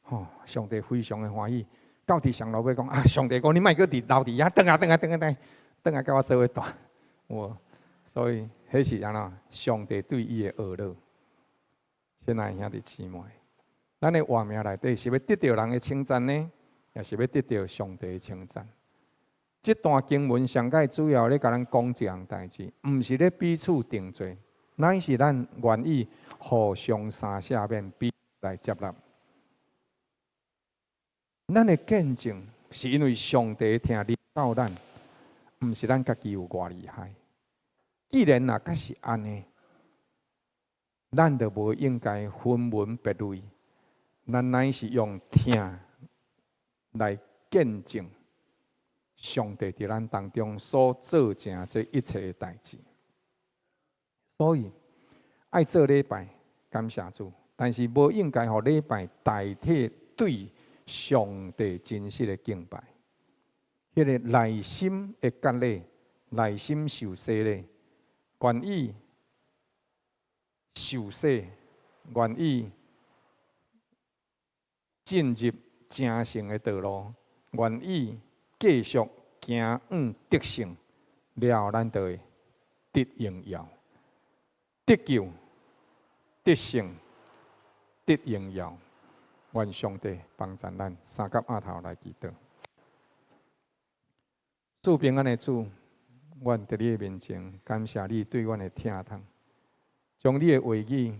吼，上帝非常的歡喜。到佇上路尾講啊，上帝講你莫閣佇留佇遐，轉來轉來轉來轉來，轉來佮我做伙蹛。有，所以彼是按怎？上帝對伊的呵咾。親愛兄弟姊妹，咱的活命內底是欲得著人的稱讚呢，抑是欲得著上帝的稱讚？這段經文上蓋主要咧共咱講一項代誌，毋是咧彼此定罪，乃是咱願意互相相赦免，彼此來接納。咱的見證是因為上帝疼臨到咱，毋是咱家己有偌厲害。既然若閣是按呢，咱就無應該分門別類，咱乃是用疼來見證上帝佇咱當中所做成這一切的代誌。所以愛做禮拜，感謝主，但是無應該予禮拜代替對上帝真實的敬拜。彼个內心的割禮，內心受洗禮，願意受洗，願意進入成聖的道路，願意繼續行往得勝，了後咱就會得榮耀、得救、得勝、得榮耀。願上帝幫助咱，三佮阿頭來祈禱。賜平安的主，阮佇你的面前感謝你對阮的疼痛，將你的話語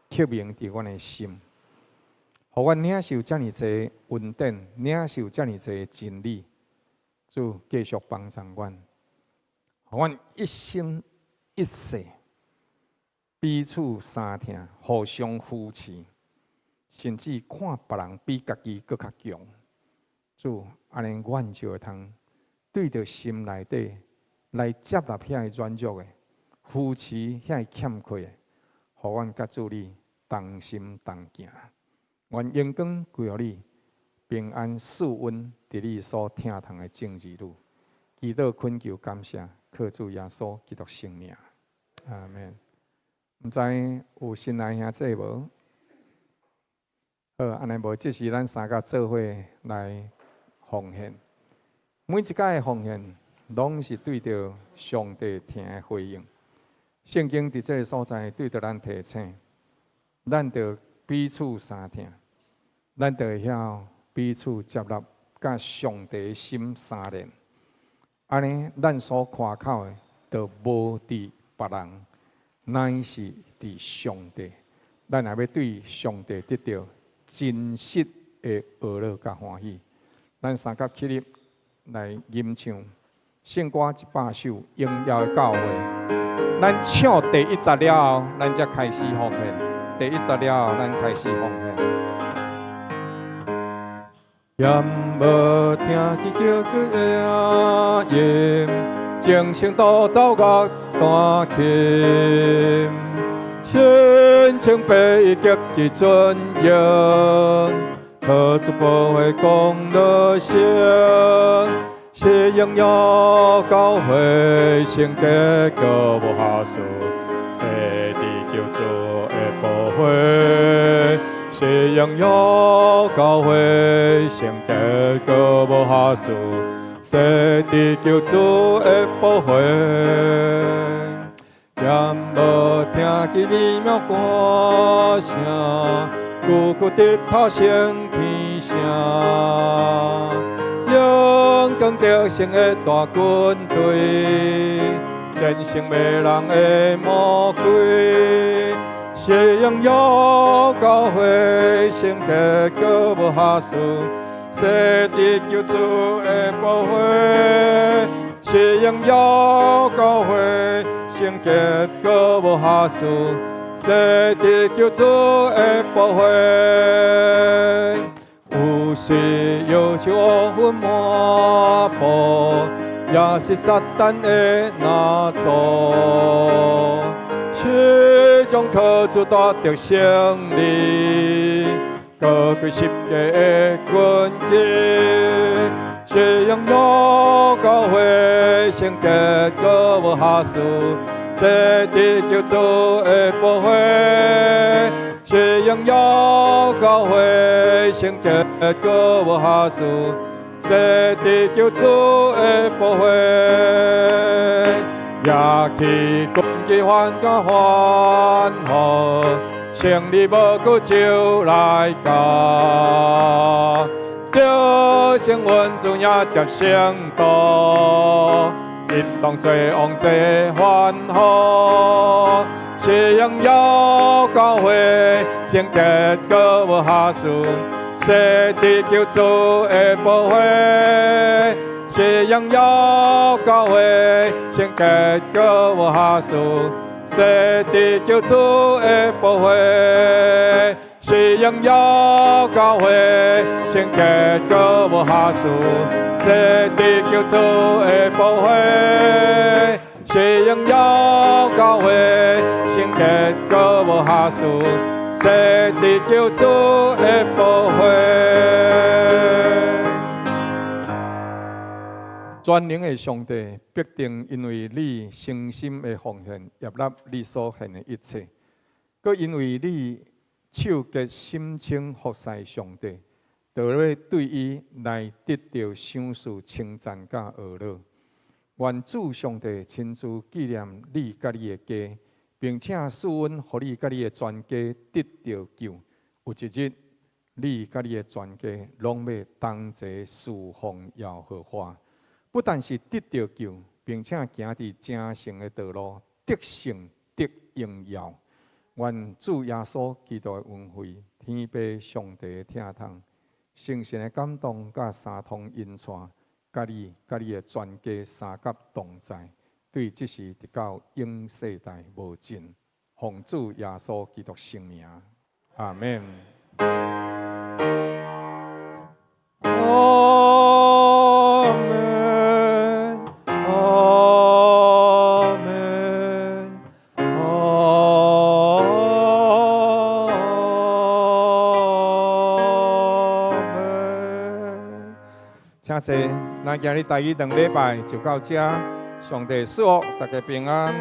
刻銘佇阮的心，予阮領受遮爾濟恩典，領受遮爾濟真理。主繼續幫助阮，予阮一生一世彼此相疼，互相扶持，甚至看別人比家己閣較強。主，按呢阮就會通對著心內底來接納遐个軟弱的，扶持遐個欠缺的，予阮佮主你同心同行。願榮光歸予你，平安賜阮佇你所疼痛的眾兒女。祈禱懇求感謝，靠主耶穌基督聖名。阿門。毋知有新來兄弟無？好，按呢無，這時咱三個做伙來奉獻。每一擺的奉獻，攏是對著上帝疼的回應。聖經佇這个所在對著咱提醒，咱著彼此相疼，咱著會曉彼此接納，佮上帝的心相連。按呢，咱所誇口的，就無佇別人，乃是佇上帝。咱若欲對上帝得著真實的呵咾佮歡喜，咱三佮起立來吟唱聖歌100首《榮耀的教會》。咱唱第一節了後，咱才開始奉獻。第一節了後，咱開始奉獻。敢無聽見救主的音，精神獨奏樂彈琴，神清白極其尊榮，何處不會功樂行？是榮耀教會，聖潔閣無瑕疵，洗佇救主的寶血。是榮耀教會，聖潔閣無瑕疵，洗佇救主的寶血。敢無聽見美妙歌聲，久久直頭升天城，勇敢得勝的大軍隊，戰勝迷人的魔鬼，是榮耀教會聖潔閣無瑕疵，洗佇救主的寶血，是榮耀教會聖潔閣無瑕疵，洗佇救主的寶血。有時憂愁烏雲滿布，也是撒旦的攔阻，始終靠主帶得勝利，高舉十架的軍旗，是榮耀教會聖潔閣無瑕疵，洗佇救主的寶血，是榮耀教會聖潔閣無瑕疵，洗佇救主的寶血，舉起軍旗歡歌歡呼，勝利無久就來到，得勝阮主迎接聖徒，一同做王齊歡呼，是榮耀教會聖潔閣無瑕疵，洗佇救主的寶血，是榮耀教會聖潔閣無瑕疵，洗佇救主的寶血，是榮耀教會聖潔閣無瑕疵，洗佇救主的寶血，是榮耀教會聖潔閣無瑕疵，洗佇救主的寶血。全能的上帝必定因為你誠心的奉獻，悅納你所獻的一切，閣因為你手潔心清服侍上帝，就欲對伊來得著賞賜、稱讚佮呵咾。願主上帝親自紀念你佮你的家，並且賜恩予你佮你的全家得著救。有一日，你佮你的全家攏欲同齊事奉耶和華。不但是得著救，並且行佇成聖的道路，得勝得榮耀。願主耶穌基督的恩惠、天父上帝的疼痛、聖神的感動，佮三通引帶，佮你、佮你的全家相佮同在，對這時直到永世代無盡。奉主耶穌基督聖名，阿們。阿們，阿們，阿們。請坐，咱今日台語堂禮拜就到這，上帝賜福大家平安。